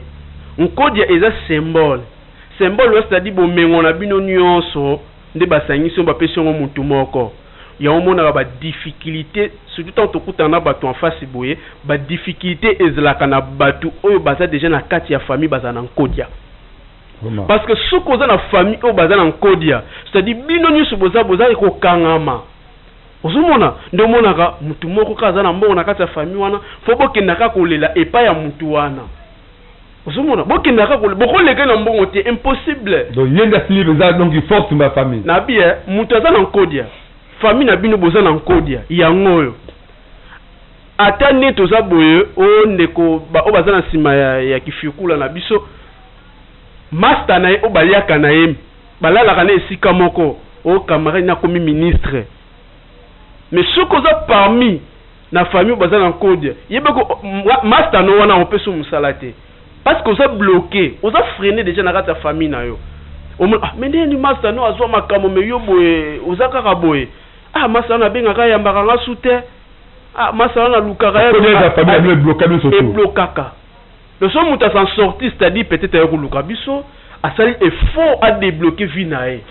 Speaker 8: Nkodia eza symbole, symbole wana, c'est-à-dire bomengo na bino nyonso nde basangisi oyo, bapesi yango motu moko. Yango omonaka badifficulté, surtout ntango tokutana na bato en face boye, badifficulté ezalaka na bato oyo baza déjà na kati ya famille, bazala na nkodia. Parce que soki oza na famille oyo baza na nkodia, c'est-à-dire bino nyonso boza kokangama. Ozomona nde omonaka motu moko kaka aza na mbongo na kati ya famille wana, fo bokenda kaka kolela epai ya motu wana. Ozomona, bokenda kaka bokoleka na mbongo te, impossible.
Speaker 1: Donc ye nde asili eza, donc force ma famille.
Speaker 8: Na bi moto aza na nkodia, famille na bino boza na nkodia yango oyo, ata nde toza boye, oyo ndeko oyo baza na nsima ya kifikula na biso, master na ye oyo baliaka na ye, balalaka na esika moko, oyo camarade nakomi ministre. Mais soki oza parmi na famille oyo baza na nkodia, yebeko master no wana opesa mosala te, parce que oza bloqué, oza freiné déjà na kati ya famille na yo. Omona, ah, mais ndenge ni master no azwa makambo, mais yo boye oza kaka boye. Ah, master wana abengaka, ayambaka nga su te. Ah, master wana alukaka ye.
Speaker 1: Nkodia eza famille na bino, ebloka bino surtout.
Speaker 8: Eblokaka. Donc soki moto asan sorti, c'est-à-dire peut-être aye koluka biso, asali effort adébloquer vie na ye,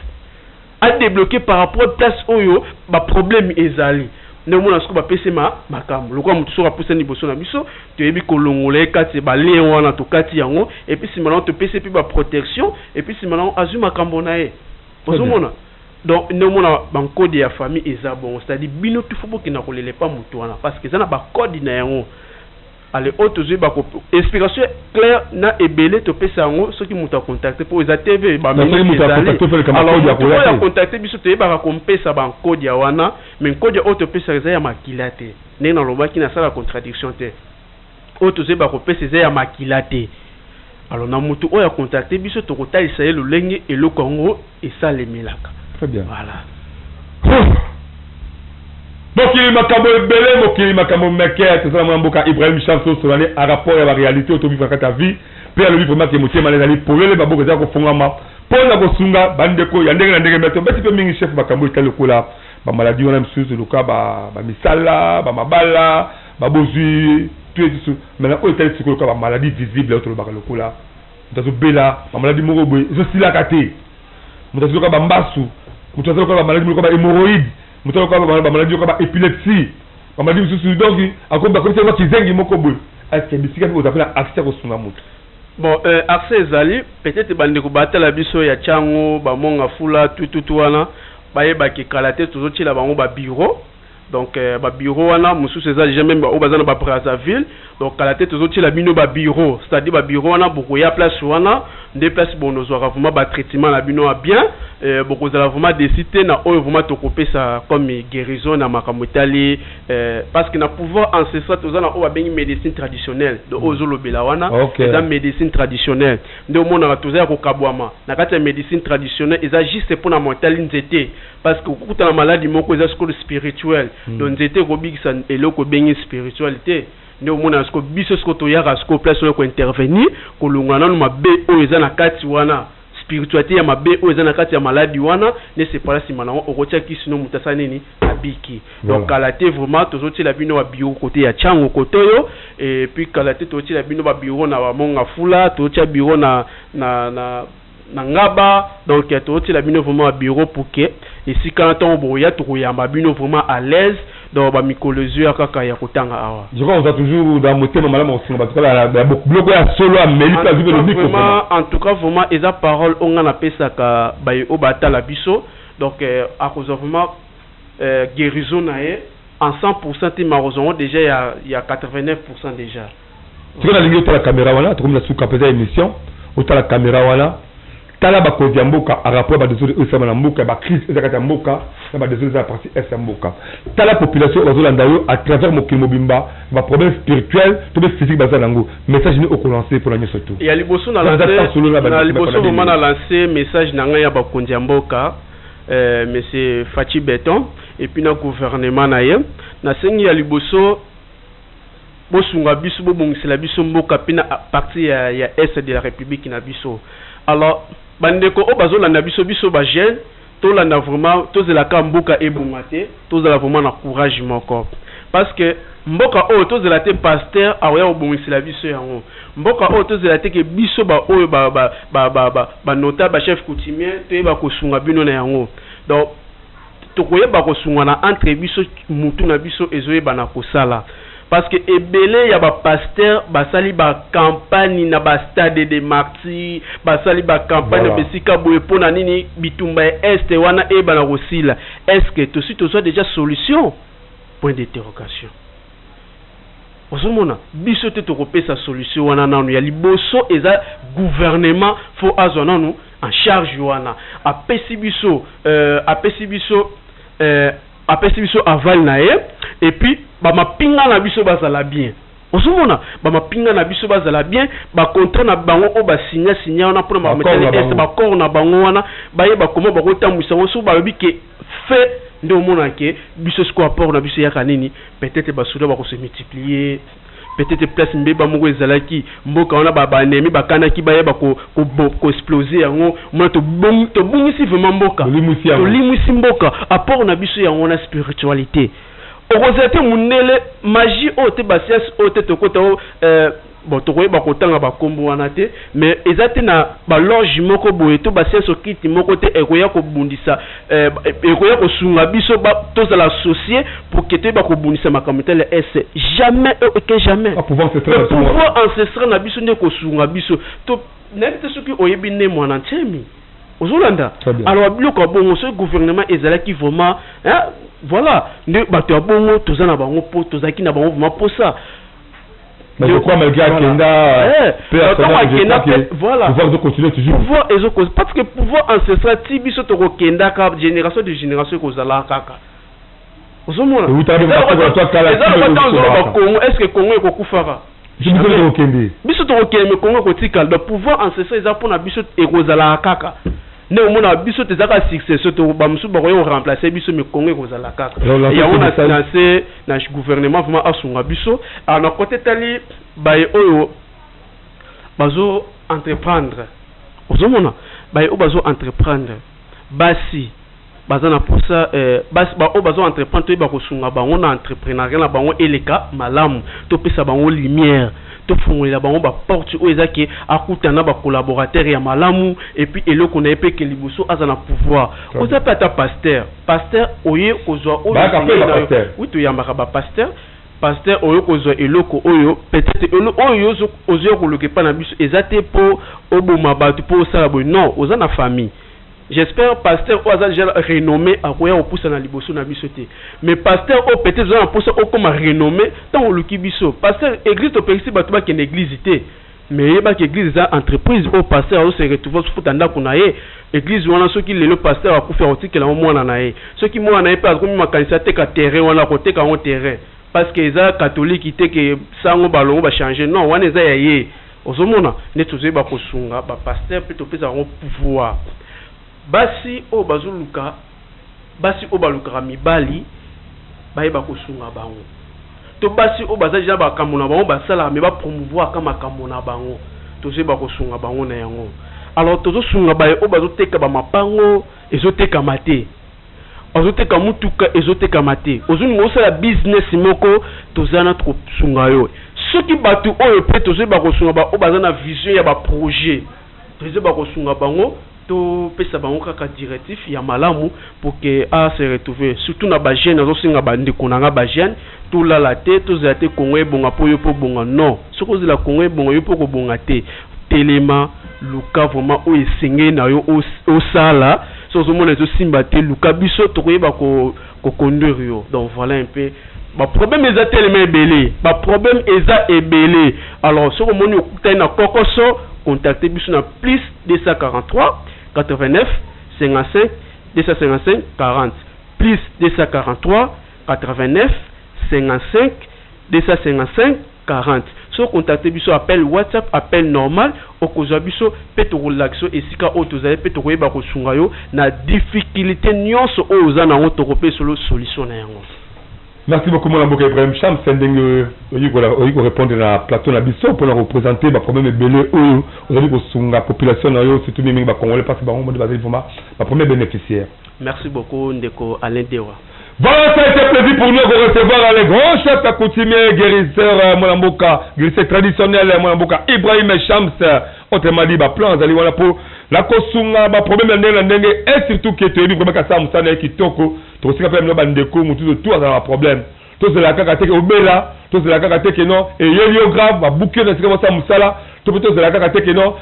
Speaker 8: adébloquer par rapport à place oyo baproblème ezali. Nde omona soki bapesi ma makambo lokola moto soki apusani liboso na biso, toyebi kolongola ye kati balien wana, tokati yango, et puis nsima nango topesi mpe baprotection, et puis nsima nango azwi makambo na ye. Ozomona, donc nde omona bankode ya famille eza bongo, c'est-à-dire bino tu fo bokenda kolela epa moto wana, parce que eza na bacode na yango. Ale oyo tozwi bako explication claire na ebele topesa yango soki moto acontacte mpo eza TV baoyo acontacte biso, toyebaka kompesa bankodia wana. Mais nkodia oyo topesaka eza ya makila te. Ndenge nalobaki, nasala contradiction te. Oyo tozoyeba kopesa eza ya makila te. Alors na motu oyo acontacte biso, tokotalisa ye lolenge eloko yango esalemelaka.
Speaker 1: Très bien.
Speaker 8: Voilà.
Speaker 1: Mokili makambo ebele, mokili makambo meke. Tozala mwana mboka Ibrahim Charles Osolani a rapport ya baréalité oyo tobivre na kati ya vie. Mpe alobi vraiment ke motema na ezali polele, maboko eza kofungama mpo na kosunga bandeko ya ndenge na ndenge. Me tobeti mpe mingi, chef, makambo etali lokola bamaladi wana misusu, loka bamisala, bamabala, babozwi tu esusu. Maintenant, oyo etali sikoyo loka bamaladi visible oyo tolobaka, lokola moto azobela bamaladi moko boye ezosilaka te, moto azoyoka bambasu, moto azoloka bamaladi moko bahémorroïde, moto azoyoka bamaladi yoka baépilepsie, bamaladi mosusu, donc akomi bakomisi yango kizengi moko boye. Est-ce bisika mpe kozala mpe na accès ya kosunga moto?
Speaker 8: Bon, accès ezali. Peut-être bandeko batala biso ya Tshangu, bamonga fula tututu wana, bayebaki kala te tozotiela bango babureau. Donc babureau wana mosusu eza déjà, même oyo baza na babrazzaville. Donc kala te tozotiela bino babureau, c'est-à-dire babureau wana bokoya place wana nde place bonozwaka vraiment batraitement na bino ya bien. Bokozala vraiment déçus te na oyo vraiment tokopesa comme guérison na makambo etali parce que na pouvoir ancestral toza na oyo babengi médecine traditionnelle. Donc oyo ozolobela wana eza médecine traditionnelle. Nde omonaka toza ya kokabwama na kati ya médecine traditionnelle, eza juste mpona motali nzete, parce que okokutana maladi moko eza sikoyo spirituel. Donc nzete ekobikisa eloko ebengi spirituel te. Nde omonaka sikoyo biso sikoyo toyaka sikoyo place oyo kointervenir, kolongola nanu mabe oyo eza na kati wana, spiritualité ya mabe oyo eza na kati ya maladi wana. Nde sepala nsima nango okotia kisi no moto asala nini, abiki. Donc kala te vraiment tozotiela bino babureau côté ya Tshangu, côté oyo. Et puis kala te tozotiela bino babureau na bamonga fula, tozotia bureau na Ngaba. Donc tozotiela bino vraiment babureau pour que esika na ntango bokoya, tokoyamba bino vraiment à l'aise. Donc bamikolo ezoya kaka ya kotanga awa.
Speaker 1: Je crois oza toujours dans motema malamu kosunga bato kaka ya biloko ya solo, ameli mpe azwi mpe lobiko.
Speaker 8: Vraiment, en tout cas vraiment eza parole oyo nga napesaka baye oyo batala biso. Donc akozwa vraiment guérison na ye en 100% te, mais akozwa yango déjà ya 89% déjà.
Speaker 1: Soki nalingi otala caméra wana, tokomi na suka mpenza émission. Otala caméra wana, tala bakonzi ya mboka a rapport ya badésordre oyo esalama na mboka, ya bacrise eza kati ya mboka, na badésordre eza na partie est ya mboka. Tala population oyo bazolanda yo à travers mokili mobimba, baproblème spirituel to mpe physique baza nango. Message nini okolance mpona nyonso tu?
Speaker 8: Ya liboso na na liboso vraiment na lance message na ngai ya bakonzi ya mboka, monsieur Fatshi Béton et puis na gouvernement na ye. Nasengi ya liboso, bosunga biso, bobongisela biso mboka mpe na partie ya est de la république na biso. Alors bandeko oyo bazolanda biso, biso bajeune, tolanda vraiment, tozelaka mboka ebonga te. Tozala vraiment na courage moko, parce que mboka oyo tozela te pasteur akoya kobongisela biso yango. Mboka oyo tozela te ke biso baoyo banotable, bachef coutumier, toyeba kosunga bino na yango. Donc tokoyeba kosungana entre biso, mutu na biso ezoyebana kosala, parce que ebele ya bapasteur basali bacampagne na bastade de martyr, basali bacampagne na bisika boye. Mpo na nini bitumba ya est wana eyebana kosila? Est ce que tosi tozwa déjà solution? Point d'interrogation. Ozomona biso te tokopesa solution wana. Nanu ya liboso eza gouvernement, faut azwa nanu en charge wana. Apesi biso apesi biso aval na ye. Et puis bamapinga na biso bazala bien. Ozomona bamapinga na biso bazala bien, bacontrat na bango oyo basinya sinya wana mpona bametele baaccord na bango wana, bayeba koma bakotambwisa yango. Soki balobi ke fait, nde omona ke biso sikoyo apport na biso eyaka nini. Peut-être basoda bakose multiplier, peut-être place mbeba moko ezalaki mboka wana, baennemi bakanaki bayeba koexplose yango. Mona tobungisi vraiment mboka, tolimwisi mboka. Apport na biso yango wana, spiritualité. Okozala te mondele, magie oyo te, bascience oyo te, tokota o bon, tokoyeba kotanga bakombo wana te, mais eza te na baloge moko boye to bascience okiti moko te ekoya kobundisa, ekoya kosunga biso tozala associé pour ke toyeba kobundisa makambo etali est. Jamais que jamais.
Speaker 1: Le
Speaker 8: pouvoir ancestral na biso nde kosunga biso. To nayebi te soki oyebi nde mwana ntemi ozolanda. Alors biloko ya bongo, soki gouvernement ezalaki vraiment, hein, voilà nde bato ya bongo toza na bango, mpo tozalaki na bango vraiment mposa.
Speaker 1: Mais je crois malgré akenda,
Speaker 8: ntango akenda mpe voilà,
Speaker 1: pouvoir ezocontinue toujours.
Speaker 8: Pouvoir ezoko, parce que pouvoir ancestral ti biso tokokendaka génération de génération ekozala kaka. Ozomona eza ozoloba Congo, est ce que Congo ekokufaka?
Speaker 1: Biso tokokende.
Speaker 8: Biso tokokende, mais Congo ekotikala. Donc pouvoir ancestral eza mpona biso, ekozalaka kaka. Nde omona biso tezaka succession to bamosusu bakoya koremplace biso, mais Congo ekozala kaka. Yango na se na gouvernement vraiment asunga biso. Na kote etali baye oyo bazo entreprendre, ozomona baye oyo bazo entreprendre, basi baza na posa, basi baoyo bazo entreprendre, toyeba kosunga bango na entrepreneuriat na bango eleka malamu, topesa bango lumière, tofungolela bango baporte oyo eza ke akutana bacollaborateur ya malamu, et puis eloko na ye mpe ke liboso aza na pouvoir. Oza mpe ata pasteur, pasteur oye kozwa oyo, oui, toyambaka bapasteur. Pasteur oyo kozwa eloko oyo, peut-être oyo ozoya koluka epai na biso eza te mpo oboma bato, mpo osala boye. Non, oza na famille. J'espère pasteur oyo aza déjà renommé akoya kopusa na liboso na biso te. Mais pasteur oyo peut-être oza na mposa okóma renommé, ntango oluki biso pasteur, église topekisi bato bakende église te, mais yebaki église eza entreprise oyo pasteur azo se retrouve, azofuta ndako na ye. Église wana, soki lelo pasteur akufi, akotikela yango mwana na ye. Soki mwana na ye mpe akomi makanisi ateka terrain wana, akoteka yango terrain, parce que eza catholique te ke sango balongo bachange. Non, wana eza ya ye. Ozomona nde tozoyeba kosunga bapasteur mpe topesa yango pouvoir. Basi oyo bazoluka, basi oyo balukaka mibali, bayeba kosunga bango, to basi oyo baza deja makambo na bango basalaka, me bapromouvoir ka makambo na bango, tozoyeba kosunga bango na yango. Alors tozosunga baye oyo bazoteka bamapango ezotekama te, azoteka mutuka ezotekama te, ozolinga osala business moko, toza na kosunga yo. Soki bato oyo mpe tozoyeba kosunga baoyo baza na vision ya baprojet, tozoyeba kosunga bango, topesa bango kaka directif ya malamu pour que a se retrouver. Surtout na bajeune, azosenga bandeko na nga bajeune, tolala te, tozela te Kongo ebonga mpo yo mpo obonga. Non, soki ozela Kongo ebonga, yo mpo kobonga te. Telema, luka vraiment oyo esengeli na yo osala. So ozomona ezosimba te, luka biso, tokoyeba koconduire yo. Donc voilà un peu, baproblème eza telema ebele, baproblème eza ebele. Alors soki omoni okutani na kokoso, contacte biso na plus 243 89 55 255 40, plus 243 89 55 255 40. So contacte biso, appel WhatsApp, appel normal, okozwa biso mpe tokolakisa esika oyo tozali mpe tokoyeba kosunga yo na difficulté nyonso oyo oza nango, tokopesa yo solution na yango.
Speaker 1: Merci beaucoup, mwana mboka Ibrahim Shams, ndenge oyi korépondre na plateau na biso mpona koprésente baproblème ebele oyo ozali kosunga population na yo, surtout mingi bacongolais, parce bango nde bazali vraiment bapremier bénéficiaire.
Speaker 8: Merci beaucoup, ndeko Alain Dewa.
Speaker 1: Voilà, ça a été plaisir pour nous de recevoir le grand chef coutumier, guérisseur, mwana mboka, guérisseur traditionnel, mwana mboka Ibrahim Shams, autrement dit, ba plan azali wana po la kosunga ba problème na ndenge na ndenge, et surtout que toyebi vraiment kasa mosala na ye kitoko. Tokosika mpe bino bandeko, motu tout azala na problème, tozela kaka te ke obela, tozela kaka te ke non, eyeli yo grave, babuki yo na esika bosala mosala, to mpe tozela kaka te ke non,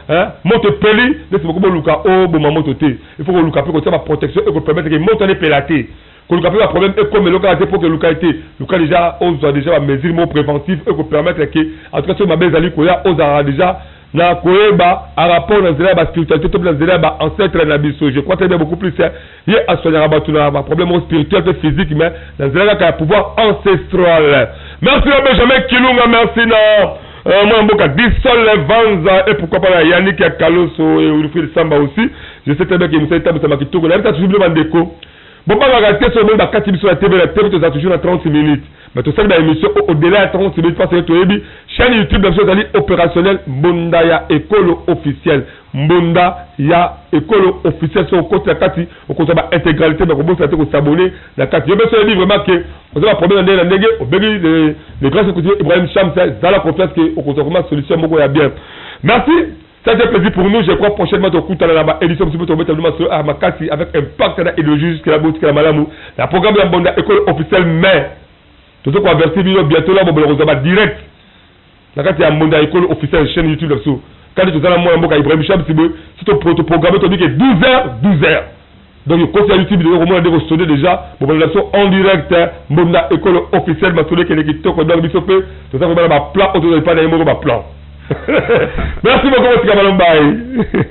Speaker 1: moto epeli nde moko boluka oboma moto te. Il faut koluka mpe kotia baprotection ekopermettre ke moto wana epela te. Koluka mpe baproblème ekomelo kaka te mpo ke luka ete luka déjà ozwa déjà bamesure moko préventive ekopermettre ke en tout cas soki mabe ezali koya, ozalaka déjà na koyeba en rapport na nzela ya baspiritualité to mpe na nzela ya baancêtre na biso. Je crois très bien, beaucoup plus ye asoignaka bato na baproblème moko spirituel mpe physique, mais na nzela kaka ya pouvoir ancestral. Merci na Benjamin Kilunga, merci na mwana mboka Disol Vanza, et pourquoi pas na Yannick ya Kaloso et Wilfried Samba aussi. Je sais très bien que mosala etambwisama kitoko. Nayebisa toujours bino bandeko, bobangaka te. Soki omoni bakati biso na TV, na TV tozala toujours na 30 minutes, mais tosali baémission au-delà ya 30 minutes parce que toyebi chaîne YouTube na biso ezali opérationnel, Mbonda ya Ekolo officiel, Mbonda ya Ekolo officiel. So okoti na kati, okozwa baintégralité. Bakobosana te kos'abonner na kati. Yo mpe so oyebi vraiment ke oza baproblème na ndenge na ndenge, obengi le grand coutumier Ibrahim Shams, zala confiance ke okozwa vraiment solution moko ya bien. Merci, ça c'est plaisir pour nous. Je crois prochainement tokutana na baédition mosusu, tobeta bino masolo ya makasi avec impact na idéologie. Jusque là, botikala malamu na programme ya Mbonda Ekolo officiel, mais tozo koavertir bino, bientôt la bobela kozwa badirect na kati ya Mbonda Ekolo officiel, chaîne YouTube na biso. Kandi toza na mwana mboka Ibrahim Shams boye, si toprogramme, tobi ke 12 heures, 12 heures. Donc okoti na YouTube dejà okomona nde kosonne dejà bokolanda biso en direct mbonda ekolo officiel masolo ekende kitoko donc biso mpe toza koyeba na ba plan oyo tozwa epai na ye moko ba plan. Merci beaucoup botika ballon bye.